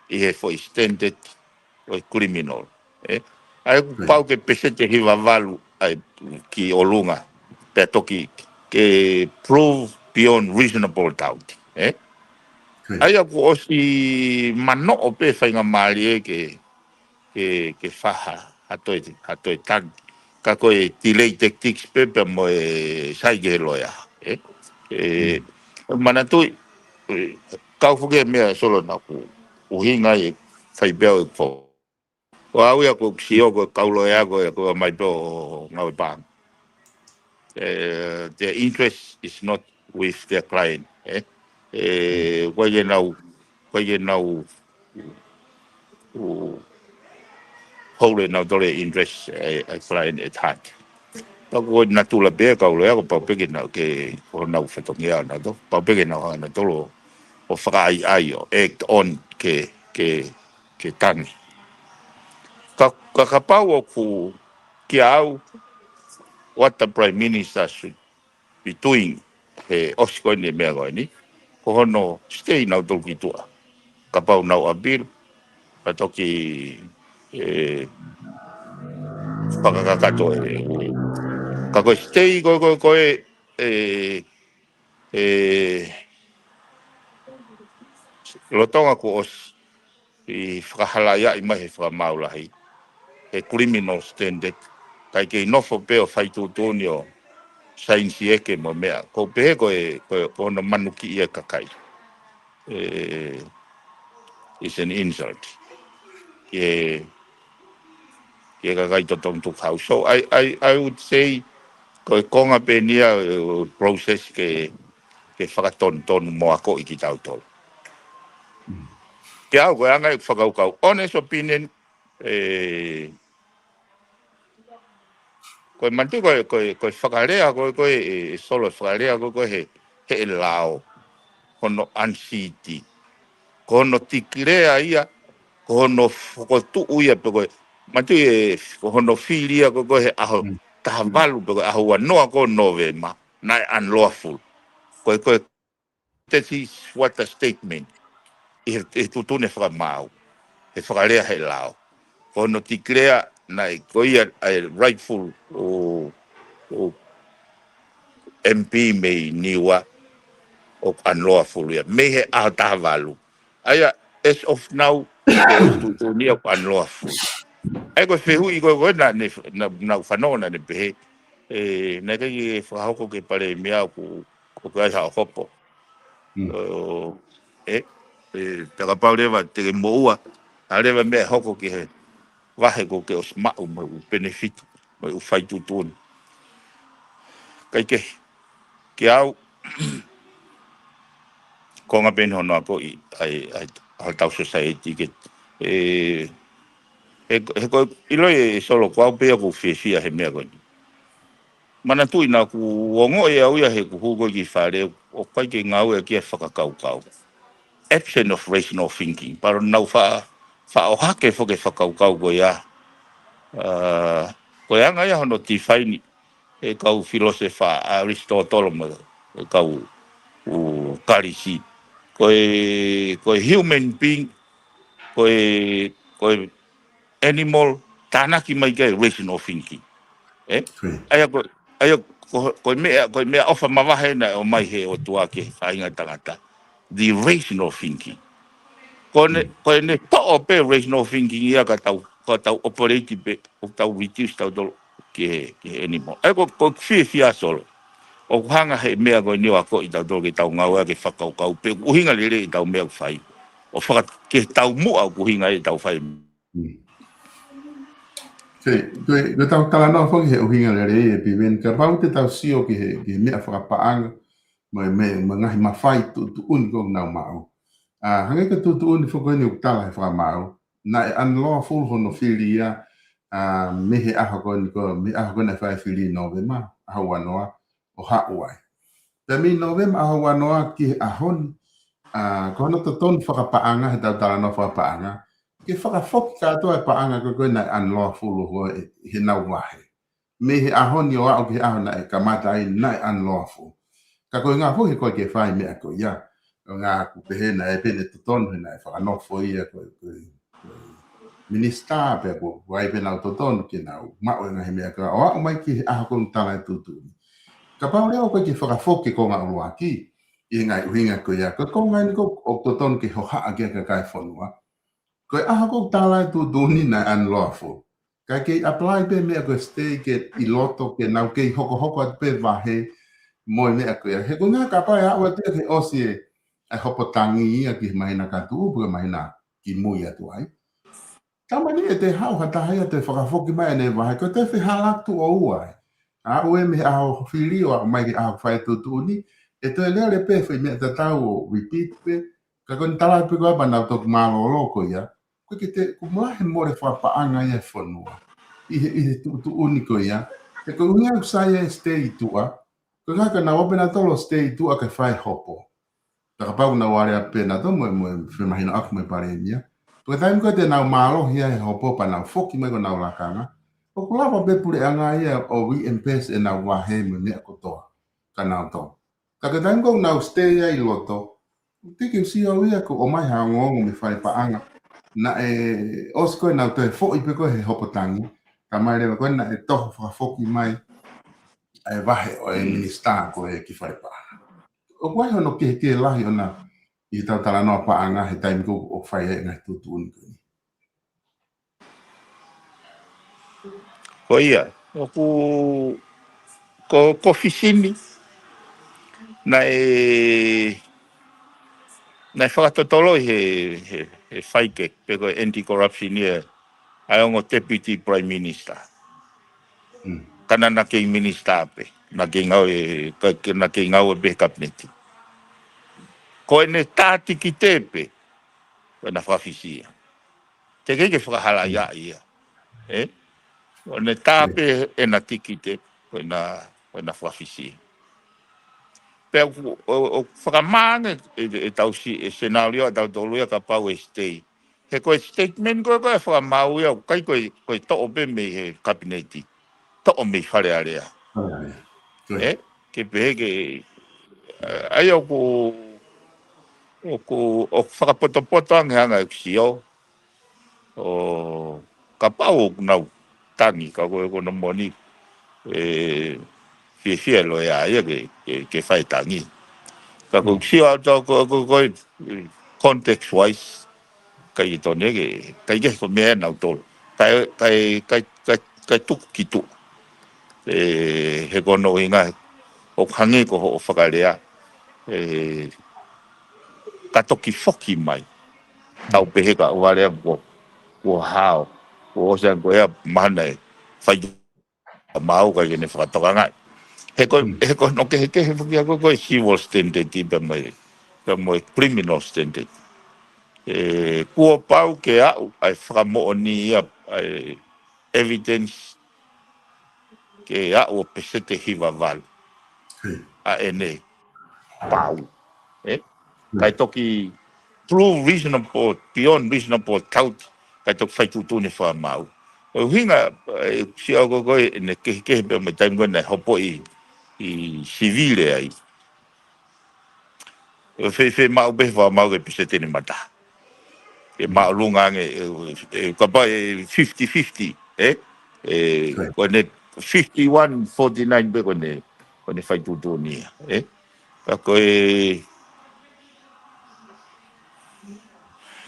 ʻi he foʻi standard ʻo e criminal, ē? ʻA ia ʻoku pau ke peseti ʻe hiva valu ʻa e ki ʻolunga, pea toki ke prove beyond reasonable doubt, ē? ʻA ia ʻoku ʻosi manoʻo pē faingamālie ke, ke, ke faha, ha toe, ha toe tangi. Ka ko e delay tactics pē pea mo e sai ki he loea, ē? ʻE, manatuʻi, ʻe, kau foki e meʻa Solo naʻa ku ʻuhinga e fai pē ʻo e fo. Ko au ia ko sio ko e kau loea ko e ko mai pē ʻo ngāue pānga. ʻE, their interest is not with their client, ē? ʻE, ko ia nau, ko ia nau, ʻu, hold e nau tole interest e, e client at heart. Pea ko e natula pē kau loea ko pau pē ke nau ke, ko nau fatongia nau to, pau pē ke nau hanga nau tolo ʻo fakaʻaiʻai ʻo act on ke, ke, ke tangi. Ka, ka kapau ʻoku kia au, what the Prime Minister should be doing, he ʻosi ko eni meʻa ko eni, ko hono stay nau tolu ki tuʻa. Kapau nau appeal, ka toki, ʻe, fakakakato e, ka ko e stay ko, ko, ko e, ʻe, ʻe, lolotonga kuo ʻosi ʻi fakahalaia ʻi mai he fakamaau lahi, he criminal standard, kae kei nofo pē ʻo fai tuʻutuʻuni ʻo sainisi eke mo meʻa. Ko u pehē ko e, ko e, ko hono manuki ia e kakai. ʻE, it's an insult. Ke, ke kakai totonu tuku hau. So, I, I, I would say, ko e konga pē eni ia, ʻe, process ke, ke fakatonutonu mo akoʻi kitautolu. Ke au, ko e anga e fakakaukau. Honest opinion, ʻe, ko e manatuʻi, ko e, ko e, ko e fakalea, ko e, ko e, ʻe, ʻe Solo e fakalea, ko e, ko e he, he lao, hono unseat. Ko hono tikilea ia, ko hono fokotuʻu ia, pe ko e, manatuʻi ʻe, ko hono fili ia, ko e, ko e he ʻaho taha valu, pe ko e ʻaho ua noa ko Nōvema, naʻe unlawful. Ko e, ko e, that is what a statement. ʻI he, ʻi he tuʻutuʻuni fakamaau. He fakalea he lao. Ko hono tikilea naʻe ko ia ʻa e rightful ʻo, ʻo M P mei Niua ʻoku unlawful ia. Mei he ʻaho taha valu. ʻA ia, as of now, ko e tuʻutuʻuni ia ʻoku unlawful. ʻA ia ko e fehuʻi ko e ko e naʻa ne, naʻa, naʻa ku fanongo naʻa ne pehē. ʻE, naʻe ʻikai ke fakahoko ke pale meʻa ʻoku, ʻoku ʻi ai haʻo hopo. ʻE, ʻe, pea kapau leva te ke moʻua, ʻa leva meʻa hoko ki he vahe ko ke ʻosi maʻu mo e ʻū penefiti, mo e ʻū fai tuʻutuʻuni. Kae kehe, ke au, konga pē eni hono akoʻi, ʻai, ʻai, ʻa hotau society ke, ʻe, he, he ko e ʻilo ʻe Solo ko au pē ʻoku fiefia he meʻa ko eni. Manatuʻi naʻa ku ongoʻi au ia he ku hū ko ē ki fale, ʻoku ʻikai ke ngāue ki he fakakaukau. Absent of rational thinking. Pea nau fa, fa ʻohake foki e fakakaukau ko ia. ʻA, ko e anga ia hono tifaini e kau filōsefa ʻa Arisitotolo mo e kau ʻū Kalisi. Ko e, ko e human being, ko e, ko e animal, tānaki mai ki ai rational thinking. ʻE? ʻA ia ko, ʻa ia ko, ko e meʻa, ko e meʻaʻofa mavahe naʻe ʻomai he ʻOtua ki he faʻahinga tangata. The rational thinking. Ko ne, ko ne toʻo pē rational thinking ia ka tau, ka tau operate pē, ʻo tau reduce tautolu ki he, ki he animal. ʻA ia ko, ko e fiefia Solo. ʻOku hanga he meʻa ko eni ʻo akoʻi tautolu ke tau ngāue ke fakakaukau pē, ʻuhinga lelei ʻetau meʻa ʻoku fai. ʻO faka, ke tau muʻa ʻoku ʻuhinga ʻetau fai. Te, ko e, ko e tau talanoa foki he ʻuhinga lelei ē Piveni, kapau te tau sio ki he, ki he meʻa fakapaʻanga, mo e, mo e, mo e ngaahi mafai tuʻutuʻuni ko ē ʻoku nau maʻu. ʻA, hangē ko e tuʻutuʻuni foki eni ʻoku tala he fakamaau, naʻe unlawful hono fili ia, ʻa, mei he ʻaho ko eni ko, mei he ʻaho ko ē naʻe fai fili Nōvema, ʻaho ua noa, ʻo haʻu ai. Pea mei Nōvema ʻaho ua noa ki he ʻaho ni, ʻa, ko hono totonu fakapaʻanga, he tau talanoa fakapaʻanga, ke fakafoki kātoa e paʻanga ko ē ko ē naʻe unlawful ʻo ko ē he nau vahe. Mei he ʻaho ni ʻo aʻu ki he ʻaho naʻe kamata ai naʻe unlawful. Ka ko e ʻuhinga foki he ʻoku ʻikai ke fai meʻa ko ia. ʻUhinga ʻoku pehē naʻe pehē naʻe totonu he naʻe fakanofo ia ko e, ko e, ko e minisitā pea ko, ko ai pē nau totonu ke nau maʻu e ngaahi meʻa ko ia. ʻO aʻu mai ki he ʻaho ko ē ʻoku tala e tuʻutuʻuni. Kapau leva ʻoku ʻikai ke fakafoki e konga ʻuluaki, ʻi he ngaahi ʻuhinga ko ia. Ko e konga eni ko ē ʻoku totonu ke hohaʻa ki ai e kakai e fonua. Ko e ʻaho ko ē ʻoku tala e tuʻutuʻuni naʻe unlawful. Ka kei apply pē meʻa ko e stay ke ʻi loto ke nau kei hokohoko atu pē vahe mo e meʻa ko ia. He ko e ʻuhinga kapau ʻe aʻu atu ia ke ʻosi e, e hopo tangi ia ki he māhina ka tuʻu pe ko e māhina kimui atu ai. Taimi ʻe niʻihi ʻe toe haʻu ha taha ia ʻo toe fakafoki mai ʻene vahe ko e toe fehālaaki tuʻo ua ē. Aʻu ē mei he ʻaho fili ʻo aʻu mai ki he ʻaho fai e tuʻutuʻuni, ʻe toe lele pē foʻi meʻa tatau ʻo repeat pē, ka ko eni tala pē ko ia pea nau toki mālōlō ko ia, ko e ke te, ʻoku mole he mole fakapaʻanga ia e fonua. ʻI he, ʻi he tuʻutuʻuni ko ia, he ko e ʻuhinga ʻoku sai e stay ʻi tuʻa, ko e ʻuhinga ka nau open ʻa tolo stay ʻi tuʻa ke fai hopo. Pea kapau naʻa nau alea pē naʻa tau mo, mo femahinoʻaki mo e palēmia. Ko e taimi ko ē te nau mālohi ai he hopo pea nau foki mai ki honau lakanga, ʻoku lava pē puleʻanga ia ʻo reimburse ʻenau vahe mo e meʻa kotoa kia nautolu. Ka ko e taimi ko ē ʻoku nau stay ai ʻi loto, ʻoku tiki usi au ia ʻoku ʻomai ha ongoongo mei fale paʻanga. Naʻe ʻosi ko ē ʻenau toe foʻi pē ko ē he hopo tangi, ka mai leva ko ē naʻe toho fakafoki mai ʻa e vahe ʻo e minisitā ko ē ki fale paʻanga. ʻOku ʻi ai hono kehekehe lahi ʻona ʻi he tau talanoa paʻanga he taimi ko ē ʻoku fai ai e ngaahi tuʻutuʻuni ko eni. Ko ia, ʻoku, ko, ko Fisini, naʻe, naʻe fakatotolo ʻi he, he, he faikehe, pe ko e anti-corruption ia, ʻa e ongo Deputy Prime Minister. Mm. Ka naʻa na kei minisitā pē, na kei ngāue, ka, ka na kei ngāue pē he kapineti. Ko ʻene tā tikite pē, ko ʻena fakafisi ia. Teʻeki ke fakahalaia ia. Ē? ʻO ne tā pē ʻena tikite, ko ʻena, ko ʻena fakafisi. Pea ʻoku, ʻo, ʻoku fakamaʻa ange e, e tau si, e senālio ʻa tautolu ia kapau ʻe stay. He ko e statement ko ē, ko e fakamaau ia, ʻoku ʻikai ko e, ko e toʻo pē mei he kapineti. Toʻo mei Fale Alea. Fale Alea. Ē? Ke pehē ke, ʻa ia ʻoku, ʻoku, ʻoku fakapotopoto ange ʻeku sio. ʻO kapau ʻoku nau tangi, ka ko e, ko hono moʻoni, ʻe fiefia e loea ia ke, ke, ke fai tangi. Ka ko ʻeku sio atu ko, ko, ko e context wise, ʻikai totonu ke, ʻikai ke ko e meʻa ʻanautolu. Kae, kae, kae, kae, kae tuku ki tuʻa. Ē, he ko hono ʻuhinga, ʻoku hangē ko hoʻo fakalea, ē, ka toki foki mai. Tau pehē ka ʻoua lea kuo, kuo hao, kuo ʻosi ange ko ia mahalo ʻe fai maau ʻikai ke ne fakatokangaʻi. He ko, he ko hono kehekehe foki ia ko e, ko e civil standard pea mo e, pea mo e criminal standard. Ē, kuo pau ke aʻu ʻa e fakamoʻoni ia ʻa e evidence ke aʻu ʻo peseti hiva valu. ʻA ʻene pau. Ē? Kae toki prove reasonable, beyond reasonable doubt, kae toki fai tuʻutuʻuni fakamaau. ʻUhinga, ʻe, sio ko ē ko ē ʻene kehekehe pea mo e taimi ko ē naʻe hopo ʻi, ʻi sivile ai. ʻE fēfē maʻu pē fakamaau ke peseti ʻe mataha. ʻE māʻolunga ange, ʻe, ʻe, kapau ʻe fifty fifty, ē? ʻE, ko ʻene fifty-one forty-nine pē ko ʻene, ko ʻene fai tuʻutuʻuni ia, ē? Ka ko e,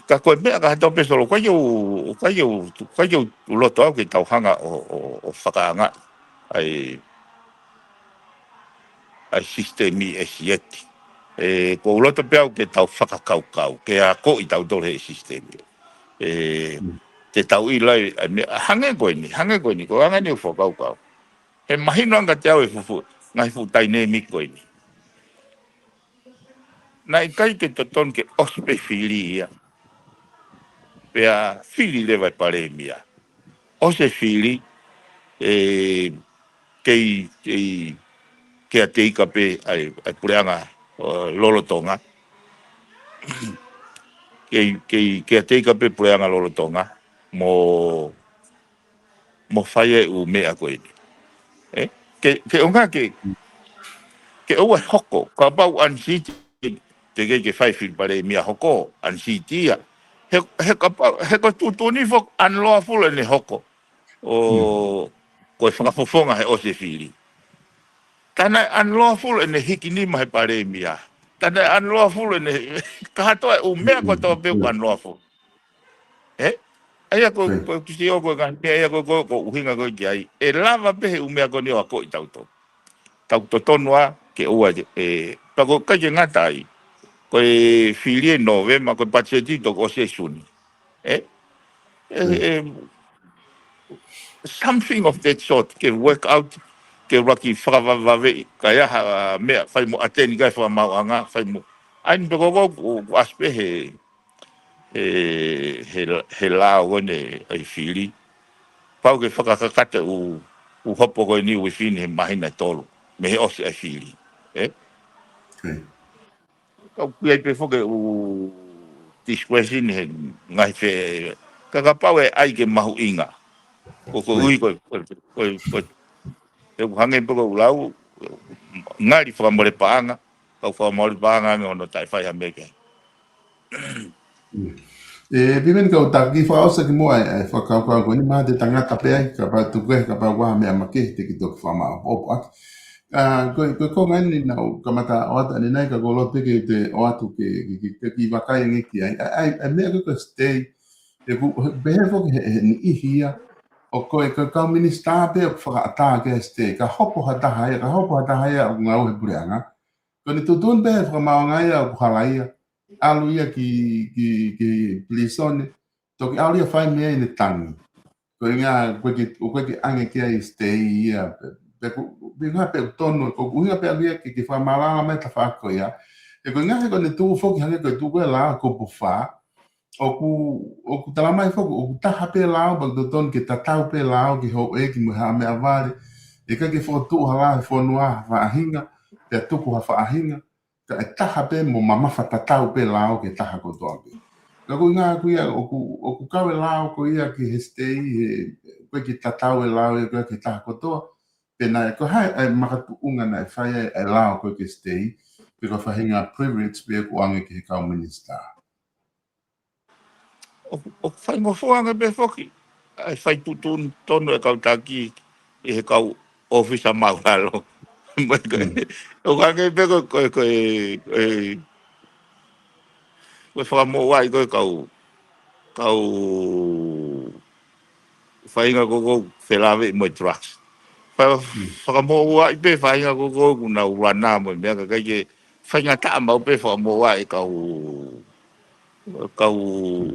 ka ko e meʻa ka hata pē solo, ʻikai ke u, ʻikai ke u, ʻikai ke u loto au ke tau hanga ʻo, ʻo, ʻo fakaanga ai ʻa e sisitemi ʻe sieti. ʻE, ʻoku ou loto pē au ke tau fakakaukau, ke akoʻi tautolu he sisitemi. ʻE, te tau ʻilo ai, ʻa e meʻa, hangē ko eni, hangē ko eni, ko e anga eni ʻeku fakakaukau. He mahino ange kiate au e fuʻu, ngaahi fuʻu tainēmiki ko eni. Naʻe ʻikai ke totonu ke ʻosi pē fili ia. Pea fili leva e palēmia. ʻOsi e fili, ʻe, kei, kei, kei ʻateika pē ʻa e, ʻa e puleʻanga, ʻo, lolotonga. Kei, kei, kei ʻateika pē puleʻanga lolotonga. Mo, mo fai e ʻū meʻa ko eni. ʻE? Ke, ke ʻuhinga ke, ke ʻoua ʻe hoko, kapau unseated, teʻeki ke fai fili palēmia hoko, unseated ia. He, he kapau, he ko e tuʻutuʻuni foki unlawful ʻene hoko. ʻO, ko e fakafofonga he ʻosi e fili. Tā naʻe unlawful ʻene hiki nima he palēmia. Tā naʻe unlawful ʻene, kātoa e ʻū meʻa kotoa pē ʻoku unlawful. ʻE? ʻA ia ko, ko e kisi o ko e ngaahi meʻa ia ko, ko, ko e ʻuhinga ko ē ki ai. ʻE lava pē he ʻū meʻa ko eni ʻo akoʻi tautolu. Tau totonu ā ke ʻoua ʻe, pea ko e ʻikai ke ngata ai. Ko e fili ʻe Nōvema, ko e patiseti toki ʻosi ʻi Sune. ʻE? ʻE, ʻe, something of that sort, ke work out, ke ʻuluaki fakavavevave, kae ʻai ha meʻa, fai mo ʻateni kae fakamaauʻanga, fai mo. ʻA ia ni pē ko, ko, ko, ko ʻasi pē he, he, he, he lao ko eni ʻa e fili. Pau ke fakakakato e ʻū, ʻū hopo ko eni within he māhina ʻe tolu, mei he ʻosi ʻa e fili. ʻE? Kau ki ai pē foki e ʻū discretion he ngaahi fe-, ka kapau ʻe ʻai ke mahuʻinga. Ko, ko ui, ko, ko, ko, ko, ʻeku hangē pē ko ʻeku lau, ngali fakamole paʻanga, kau fakamole paʻanga ange hono taʻe fai ha meʻa ki ai. ʻE, Piveni, kau taki fakaʻosi ki muʻa e, e fakakaukau ko eni, mahalo te tangata pē ai, kapau tuku e, kapau ʻoku ʻi ai ha meʻa makehe te ke toki fakamaʻopoʻopo ʻaki. ʻA, ko, ko e konga eni naʻá ku kamata ʻoatu ʻanenai ka ko e loto pē ke te ʻoatu ke, ke, ke, ke kiʻi vakai ange ki ai. ʻA, ʻa, ʻa e meʻa ko e, ko e stay, ʻeku, pehē foki he, he niʻihi ia, ʻoku ko e, ko e kau minisitā pē ʻoku fakaʻatā ki ai e stay, ka hopo ha taha ia, ka hopo ha taha ia ʻoku ngāue he puleʻanga. Ko ʻene tuʻutuʻuni pē he fakamaauʻanga ia ʻoku hala ia, ʻalu ia ki, ki, ki pilīsone, toki ʻalu ia fai mei ai ʻene tangi. Ko e ʻuhinga, ʻoku ʻikai ke, ʻoku ʻikai ke ʻange ki ai e stay ia, pe, pe ʻoku, pe ʻuhinga pē ʻoku tonu, ko e ʻuhinga pē ʻalu ia ke, ke fakamaʻalaʻala mai e tafaʻaki ko ia. He ko e ʻuhinga he ko ʻene tuʻu foki hangē ko e tuʻu ko ē e lao kupu fā, ʻoku, ʻoku talamai foki, ʻoku taha pē lao, pea ʻoku totonu ke tatau pē lao ki he houʻeiki mo e haʻa meʻavale. ʻE ʻikai ke fokotuʻu ha lao he fonua ha faʻahinga, pea tuku ha faʻahinga. Ka ʻe taha pē mo mamafa tatau pē lao ki he taha kotoa pē. Ka ko e ʻuhinga ko ia ʻoku, ʻoku kau e lao ko ia ki he stay, he, ʻoku ʻikai ke tatau e lao ia ko ia ki he taha kotoa. Pea naʻe ko e hā e makatuʻunga naʻe fai ai e lao ko ē ki he stay, pe ko e faʻahinga privilege pē ʻoku ʻoange ki he kau minisitā. ʻOku, ʻoku faingofua ange pē foki ʻa e fai tuʻutuʻuni tonu e kau taki ʻi he kau ʻōfisa māʻulalo. Mai ko e, ʻoku hangē pē ko e, ko e, ko e, ko e, ko e fakamoʻua ʻi ko e kau, kau faʻahinga ko ē ʻoku felāveʻi mo e drugs. Fa-, fakamoʻua ʻi pē faʻahinga ko ē ʻoku nau lana mo e meʻa ka ʻikai ke faingataʻa maʻu pē fakamoʻua e kau, kau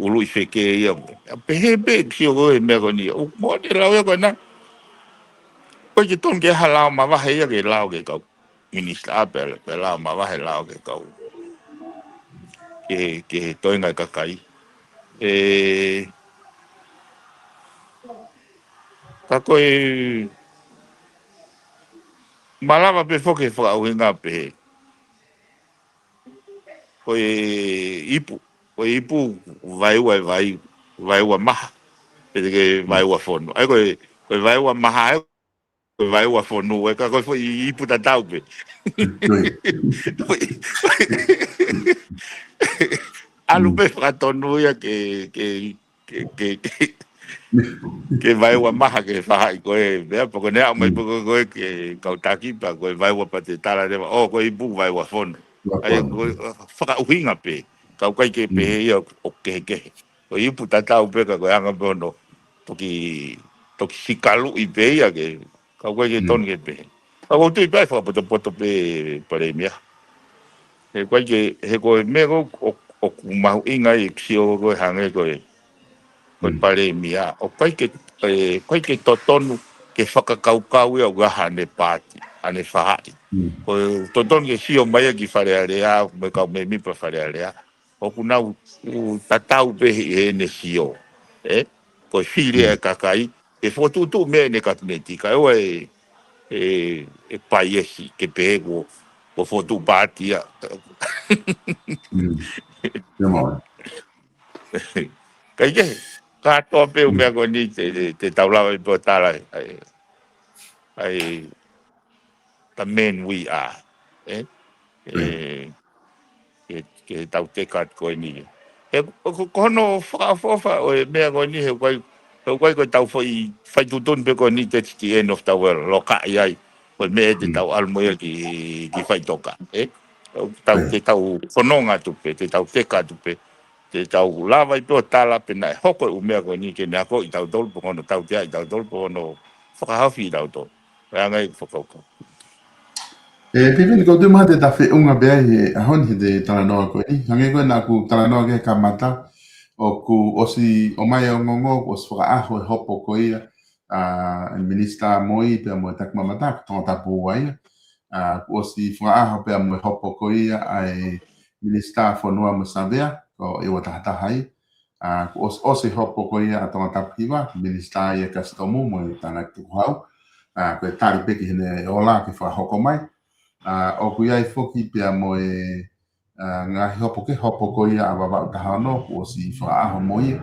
ului feke ia mo. Pehē pē ʻeku sio ko ē he meʻa ko eni. ʻOku moʻoni e lao ia ko ena. ʻOku ʻikai ke tonu ke ʻi ai ha lao mavahe ia ki he lao ki he kau minisitā pe, pe lao mavahe lao ki he kau. Ki he, ki he toenga e kakai. ʻE, ka ko e malava pē foki e fakaʻuhinga pehē. Ko e ipu, ko e ipu vaeua e vai, vaeua maha, pe te ke vaeua fonu. ʻA ia ko e, ko e vaeua maha, ʻa ia ko e vaeua fonu, ʻa ia ka ko e foʻi ipu tatau pē. ʻAlu pē fakatonu ia ke, ke, ke, ke, ke, ke vaeua maha ke fahaʻi ko e, pea pea ko ʻene aʻu mai pē ko e, ko e ke kau taki pea ko e vaeua pea te tala leva, ʻo, ko e ipu vaeua fonu. ʻA ia ko e, fakaʻuhinga pē, ka ʻoku ʻikai ke pehē ia ʻo kehekehe. Ko e ipu tatau pē ka ko e anga pē hono, toki, toki sikaluʻi pē ia ke, ka ʻoku ʻikai ke tonu ke pehē. Ka ʻoku ou tui pē ʻe fakapotopoto pē palēmia. He ʻoku ʻikai ke, he ko e meʻa ko ē ʻoku, ʻoku mahuʻinga ai ʻeku sio ko ē hangē ko e, ko e palēmia, ʻoku ʻikai ke, ʻe, ʻikai ke totonu ke fakakaukau ia ʻoku ʻi ai haʻane paati, haʻane faʻahi. Ko e totonu ke sio mai ia ki Fale Alea, mo e kau mēmipa Fale Alea, ʻoku nau, ʻoku tatau pē ʻi heʻene sio. ʻE, ko e fili ʻa e kakai, ʻe fokotuʻutuʻu meʻa ʻene kapineti, kae ʻoua ʻe, ʻe, ʻe paiesi, ke pehē kuo, kuo fokotuʻu paati ia. Kae kehe, kātoa pē ʻū meʻa ko eni te, te, te tau lava ʻi pō tala, ʻai, ʻai, the men we are. ʻE, ʻe, ke, ke tau teka atu ko eni. He, ko, ko, ko hono fakaʻofoʻofa ʻo e meʻa ko eni, he ʻoku ʻikai, he ʻoku ʻikai ko e tau foʻi, fai tuʻutuʻuni pē ko eni te titi end of the world, loka ʻi ai, ko e meʻa te tau ʻalu mo ia ki, ki faʻitoka, ʻe? Tau, te tau fononga atu pē, te tau teka atu pē, te tau lava ʻi pō tala pē naʻe hoko e ʻū meʻa ko eni ke ne akoʻi tautolu, pe ko hono tautea ʻi tautolu, pe ko hono fakahaofi ʻi tautolu. ʻE anga e fakakaukau. ʻE, Piveni, ko e tui mahalo te ta feʻunga pē ai he ʻaho ni he te talanoa ko eni. Hangē ko e naʻa ku talanoa ki he kamata, ʻoku ʻosi ʻomai ʻa e ongoongo, ʻoku ʻosi fakaʻaho e hopo ko ia, ʻa e Minisitā Moʻui pea mo e Taki Maʻamatakau, Tongatapu ʻa ia. ʻA, kuo ʻosi fakaʻaho pea mo e hopo ko ia ʻa e Minisitā Fonua mo Savea, ko ʻEua Tahataha ia. ʻA, kuo ʻosi, ʻosi hopo ko ia ʻa Tongatapu Hiva, Minisitā ia Kasitomu mo e Tānaki Tukuhau. ʻA, ko e tali pē ki heʻene ola ke fakahoko mai. ʻA, ʻoku ʻi ai foki pea mo e, ʻa, ngaahi hopo kehe, hopo ko ia ʻa Vavaʻu Tahaono, kuo ʻosi fakaʻaho mo ia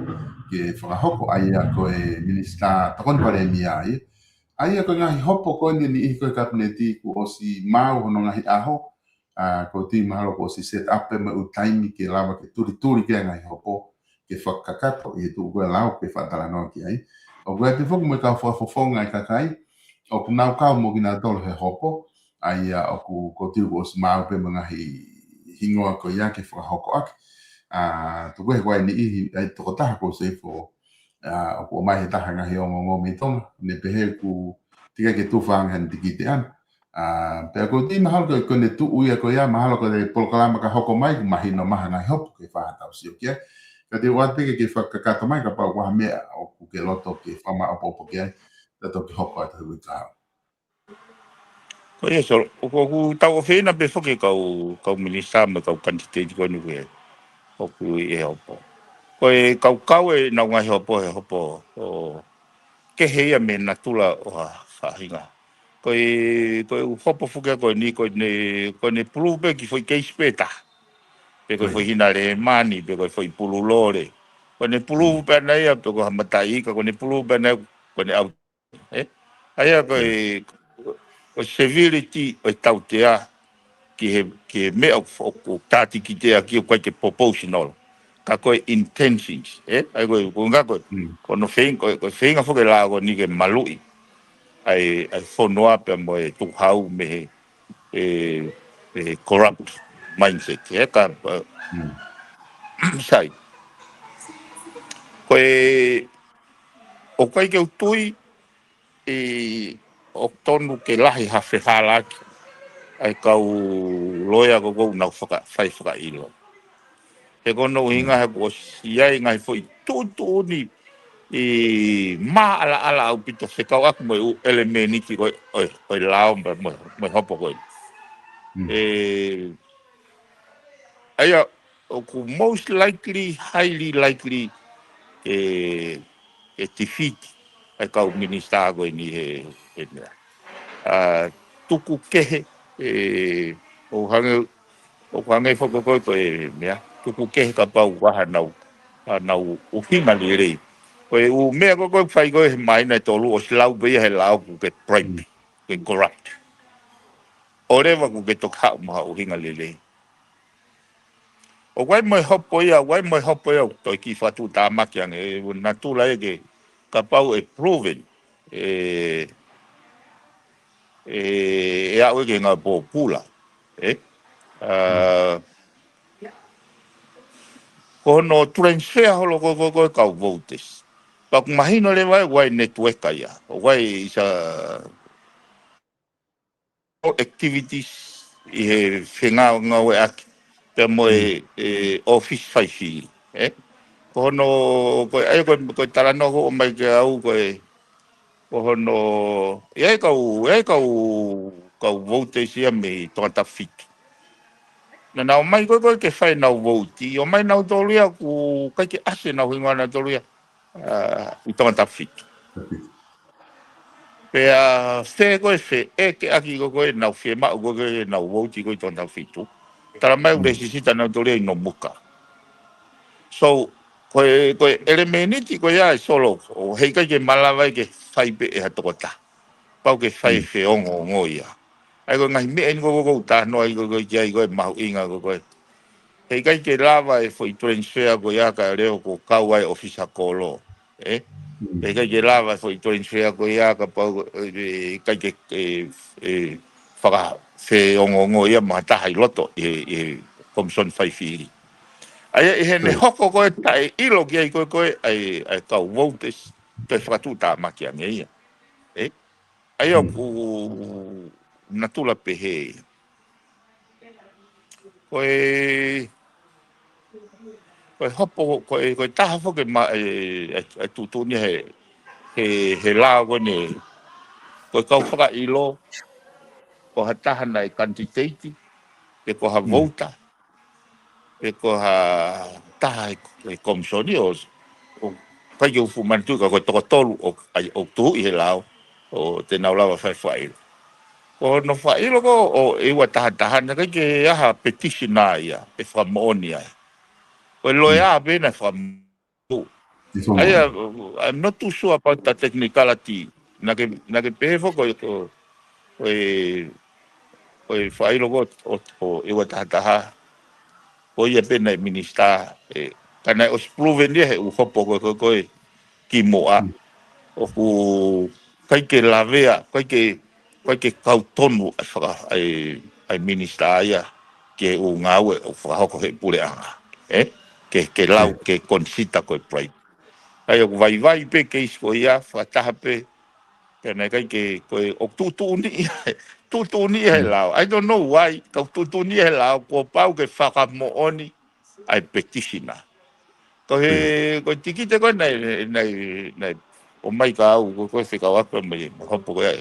ke fakahoko ʻa ia ko e Minisitā Tokoni Palēmia ia. ʻA ia ko e ngaahi hopo ko eni ʻi he ko e kapineti kuo ʻosi maʻu hono ngaahi ʻaho, ʻa, ko e tui mahalo kuo ʻosi set up pē mo e ʻū taimi ke lava ke tulituli ki ai e ngaahi hopo, ke fakakakato ʻi he tuʻu ko e lau ke fakatalanoa ki ai. ʻOku ʻi ai pē foki mo e kau fakafofonga ʻa e kakai, ʻoku nau kau mo kinautolu he hopo, ʻa ia ʻoku, ko e tui kuo ʻosi maʻu pē mo e ngaahi hingoa ko ia ke fakahoko ʻaki. ʻA, tuku he ko e niʻihi, ʻa e tokotaha ko Seifo, ʻa, ʻoku ʻomai he taha e ngaahi ongoongo mei Tonga, ne pehē ʻoku teʻeki ke tufa ange haʻane tikite ʻana. ʻA, pea ko e tui mahalo ko e, ko ʻene tuʻu ia ko ia, mahalo ko e polokalama ka hoko mai, kuo mahino mai ha ngaahi hopo ke fai ha tau sio ki ai. Ka te u ʻoatu pē ke, ke fakakakato mai, kapau ʻoku ʻi ai ha meʻa ʻoku ke loto ke fakamāʻopoʻopo ki ai, ta toki hoko atu he uike kahaʻu. Ko ia, so, ʻoku, ʻoku tau ʻofeina pē foki kau, kau minisitā mo e kau kanititeiti ko eni ʻoku ʻi he hopo. Ko e kaukau ʻenau ngaahi hopo, he hopo, ʻo, kehe ia mei he natula ʻo ha faʻahinga. Ko e, ko e ʻū hopo foki ko eni, ko ʻene, ko ʻene pulu pē ki he foʻi keisi pē ʻe taha. Pe ko e foʻi hina lēmani, pe ko e foʻi pulu lole. Ko ʻene pulu pē ʻana ia, pe ko ha mataʻi ika, ko ʻene pulu pē ʻana ia, ko ʻene ʻau ʻE? ʻA ia ko e, ko e civility ʻo e tautea ki he, ki he meʻa ʻoku, ʻoku tātikite ʻaki ʻoku ʻikai ke proportional. Ka ko e intentions, ʻe? ʻA ia ko e, ko e ngaahi ko e, ko hono feinga, ko e, ko e feinga foki e lao ko eni ke maluʻi ʻa e, ʻa e fonua pea mo e tukuhau mei he, ʻe, ʻe corrupt mindset, ʻe? Ka, ʻe, sai. Ko e, ʻoku ʻikai ke u tui, ʻe, ʻoku tonu ke lahi ha fehālaaki ʻa e kau loea ko ē ʻoku nau faka-, fai fakaʻilo. He ko hono ʻuhinga he kuo ʻosi ʻi ai e ngaahi foʻi tuʻutuʻuni ʻe maʻalaʻala ʻaupito fekauʻaki mo e ʻū ʻelemēniti ko ē ʻo e, ʻo e lao mo e, mo e hopo ko ē. ʻE, ʻa ia, ʻoku most likely, highly likely, ʻe, ʻe defeat ʻa e kau minisitā ko eni he, he meʻa. ʻA, tuku kehe, ʻe, ʻoku hangē, ʻoku hangē foki ko e, ko e meʻa, tuku kehe kapau ʻoku ʻi ai haʻanau, haʻanau ʻuhinga lelei. Ko e ʻū meʻa ko ē ʻoku fai ko ē he māhina ʻe tolu ʻosi lau pē ia he lao ʻoku ke bribe, ke corrupt. ʻOleva ʻoku ke toki haʻu mo ha ʻuhinga lelei. ʻOku ʻi ai mo e hopo ia, ʻoku ʻi ai mo e hopo ia, ʻoku toe kiʻi fakatuʻutāmaki ange, ʻe, natula ʻe ke, kapau ʻe proven, ʻe, ʻe, ʻe aʻu ʻe ke ngāue pōpula, ʻe? ʻA, ko hono transfer holo ko ē, ko ē, ko ē kau voters. Pea ʻoku mahino leva ʻe ʻoku ʻi ai e network ia, ʻoku ʻi ai isa ʻo activities ʻi he fengāngāueʻaki pea mo e, ʻe, ʻōfisi faifili, ʻe? Ko hono, ko e, ʻa ia ko e, ko e talanoa ko ē ʻomai kiate au ko e, ko hono, ʻi ai e kau, ʻi ai e kau, kau vouti ia mei Tongatapu fitu. Naʻa nau ō mai ko ē, ko ē ke fai ʻenau vouti, ʻomai nautolu ia ʻoku ʻikai ke ʻasi ʻenau hingoa nautolu ia, ʻa, ʻi Tongatapu fitu. Pea fē ko ē, fēʻekeʻaki ko ē ʻenau fiemaʻu ko ē ke nau vouti ko ē ʻi Tongatapu fitu. Talamai ʻoku lesisita nautolu ia ʻi Nomuka. So, ko e, ko e ʻelemēniti ko ia ʻe Solo, ʻoku heʻikai ke malava ia ke fai pē ʻe ha tokotaha. Pau ke fai e feongoongo ia. ʻA ia ko e ngaahi meʻa eni ko ē ʻoku ou talanoa ai ko ē ki ai ko e mahuʻinga ko ē. Heʻikai ke lava e foʻi transfer ko ia ka leo ko e kau ai ʻōfisa kolo. ʻE? Heʻikai ke lava e foʻi transfer ko ia kapau, ʻe, ʻikai ke, ʻe, ʻe, fakafeongoongo ia mo ha taha ʻi loto ʻi he, ʻi he Komisoni Faifili. ʻA ia ʻi heʻene hoko ko ē taʻeʻilo ki ai ko ē, ko ē ʻa e, ʻa e kau vouti, toe fakatuʻutāmaki ange ia. ʻE? ʻA ia ʻoku natula pehē ia. Ko e, ko e hopo, ko e, ko e taha foki ʻe ma-, ʻe, ʻe, ʻe tuʻutuʻuni he, he, he lao ko eni, ko e kau fakaʻilo, ko ha taha naʻe candidate, pe ko ha vouti, pe ko ha taha ʻi he, ʻi he Komisoni ʻo, ʻo ʻikai ke u fuʻu manatuʻi ka ko e toko tolu ʻo, ʻai, ʻo tuʻu ʻi he lao, ʻo te nau lava fai fakaʻilo. Ko hono fakaʻilo ko ē ʻe ua taha taha, naʻe ʻikai ke ʻi ai ha petition ia ʻe fakamoʻoni ai. Ko e loea pē naʻe fakamoʻoni. ʻA ia, I'm not too sure about the technicality. Naʻa ke, naʻa ke pehē foki ko e, ko e, ko e fakaʻilo ko ē ʻo, ʻo ʻe ua taha taha. Ko ia pē naʻe minisitā, ʻe, ka naʻe ʻosi proven ia he ʻū hopo ko ē, ko ē, ko ē kimuʻa. ʻOku ʻikai ke lavea, ʻikai ke, ʻikai ke kau tonu ʻa e faka-, ʻa e, ʻa e minisitā ia ki he ʻū ngāue ʻoku fakahoko he puleʻanga. ʻE? Ke, ke lau, ke consider ko e bribe. ʻA ia ʻoku vaivai pē keisi ko ia, fakataha pē, pea naʻe ʻikai ke, ko e, ʻoku tuʻutuʻuni ia, tuʻutuʻuni ia he lao. I don't know why, ka ʻoku tuʻutuʻuni ia he lao, kuo pau ke fakamoʻoni ʻa e petition. Ko e, ko e tikite ko ē naʻe, naʻe, naʻe ʻomai kiate au, ko e, ko e fekauʻaki mai, mo e hopo ko ia.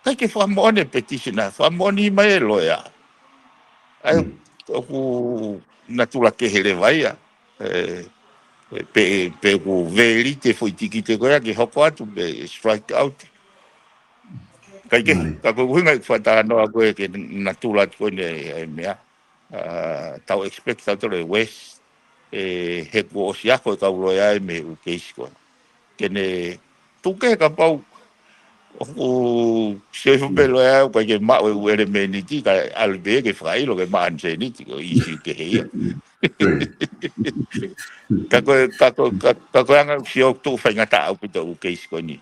ʻIkai ke fakamoʻoni e petition, fakamoʻoni mai e loea. ʻA ia, ʻoku natula kehe leva ia. ʻE, pe, pe ʻoku valid e foʻi tikite ko ia ke hoko atu pe strike out. ʻIkai ke, ka ko e ʻuhinga ʻeku fakatalanoa ko ē ke natula atu ko eni e meʻa. ʻA, tau expect tautolu e worst, ʻe, he kuo ʻosi ako e kau loea ʻe mei he ʻū keisi ko ē. Ke ne tuku ke kapau, ʻoku sio hifo pē loea ʻoku ʻikai ke maʻu e ʻū ʻelemēniti ka ʻalu pē ke fakaʻilo ke maʻu ʻanisēniti ko e ʻīsiu kehe ia. Ka ko e, ka ko e, ka, ka ko e anga ʻoku sio ʻoku tuʻu faingataʻa ʻaupito ʻū keisi ko eni.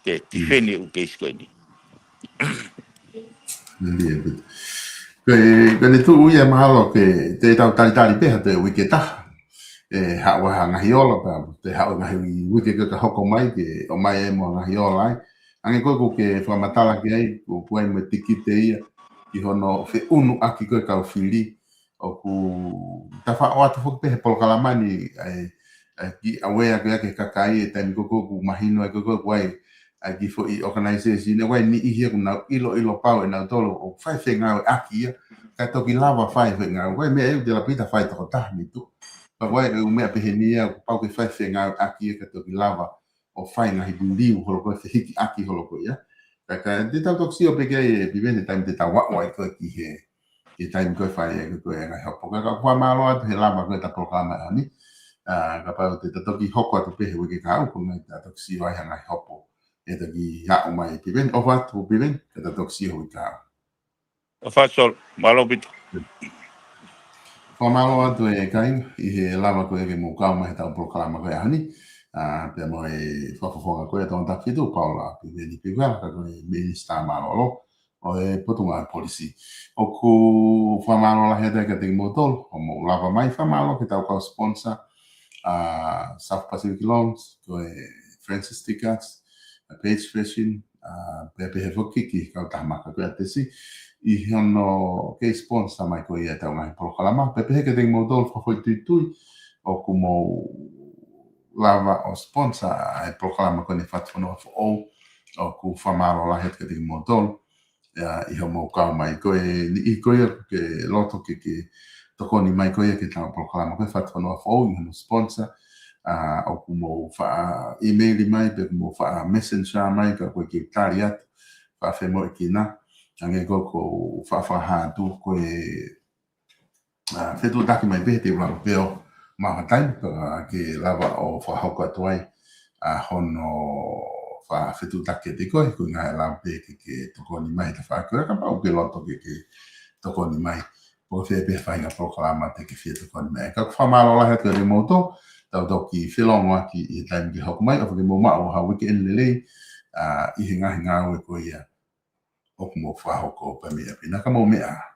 Ke tifeni ʻū keisi ko eni. Ko e, ko eni tuʻu ia mahalo ke te tau talitali pē ha toe uike ʻe taha. ʻE haʻu ha ngaahi ola pea, te haʻu ngaahi uike ke ka hoko mai ke ʻomai e mo ngaahi ola ai. Ange ko ē ʻoku ke fakamatala ki ai, ko e puai mo e tikite ia, ki hono feʻunuʻaki ko ē kau fili, ʻoku ta faʻo atu foki pē he polokalama ni, ʻa e, ʻa e kiʻi aware ko ia ki he kakai, ʻi he taimi ko ē ʻoku mahino ai ko ē ʻoku ʻi ai, ʻa e kiʻi foʻi organization, ʻoku ʻi ai e niʻihi ia ʻoku nau ʻiloʻilo pau ʻe nautolu ʻoku fai fengāueʻaki ia, ka toki lava fai fengāueʻaki, ʻoku ʻi ai e meʻa ʻoku te lava pē ʻo fai toko taha ni tu. Ka ʻoku ʻi ai e ʻū meʻa pehē ni ia, ʻoku pau ke fai fengāueʻaki ia ka toki lava ʻo fai ngaahi liliu holo ko ē, fehikiʻaki holo ko ia. Ka, ka, te tau toki sio pē ki ai ʻe Piveni he taimi te tau aʻu ai ko ē ki he, ki he taimi ko ē fai ai ko ē ngaahi hopo. Ka, ka fakamālō atu he lava ko ē ʻeta polokalama ʻaho ni. ʻA, kapau te ta toki hoko atu pē he uike kahaʻu, ko e ngaahi ta toki sio ai ha ngaahi hopo ʻe toki aʻu mai ʻe Piveni, ʻofa atu Piveni, ka ta toki sio he uike kahaʻu. ʻOfa atu Solo, mālō ʻaupito. Fakamālō atu e kāinga, ʻi he lava ko ē ke mou kau mai heʻetau polokalama ko ē ʻaho ni. ʻA, pea mo e fakafofonga ko ē ʻo Tongatapu fitu, Paula Piveni Pikuela, ka ko e Minisitā Mālōlō ʻo e Potungāue Polisi. ʻOku fakamālō lahi atu kiate kimoutolu, ʻo mou lava mai, fakamālō ki heʻetau kau sponsor, ʻa, South Pacific Loans, ko e Francis Tickets, ʻa, Page Fashion, ʻa, pea pehē foki ki he kautaha maka ko ē ʻa Tesi, ʻi hono kei sponsor mai ko ia ʻetau ngaahi polokalama, pea pehē kiate kimoutolu fakafoʻituitui, ʻoku mou lava ʻo sponsor ʻa e polokalama ko eni Fatufonua Foʻou. ʻOku fakamālō lahi atu kiate kimoutolu ʻi hoʻomou kau mai. Ko e niʻihi ko ia ʻoku ke loto ke ke tokoni mai ko ia ki heʻetau polokalama ko e Fatufonua Foʻou ʻi hono sponsor, ʻoku mou faʻa email mai pe ʻoku mou faʻa messenger mai ka ko e ke tali atu, faʻa femoʻuekina. Hangē ko ʻeku faʻa fakahā atu, ko e fetuʻutaki mai pē he te u lava pē ʻo maʻu ha taimi pea ke lava ʻo fakahoko atu ai ʻa hono faʻa fetuʻutaki kiate koe, ko e ngaahi lava pē ke ke tokoni mai he tafaʻaki ko ia kapau ʻoku ke loto ke ke tokoni mai. Pe ko fē pē faʻahinga polokalama te ke fie tokoni mai. Ka ʻoku fakamālō lahi atu kiate kimoutolu, tau toki felongoaki ʻi he taimi ke hoko mai, ʻofa ke mou maʻu ha uike eni lelei ʻi he ngaahi ngāue ko ia ʻoku mou fakahoko pē mei ʻapi na. Ka mou meʻa ā.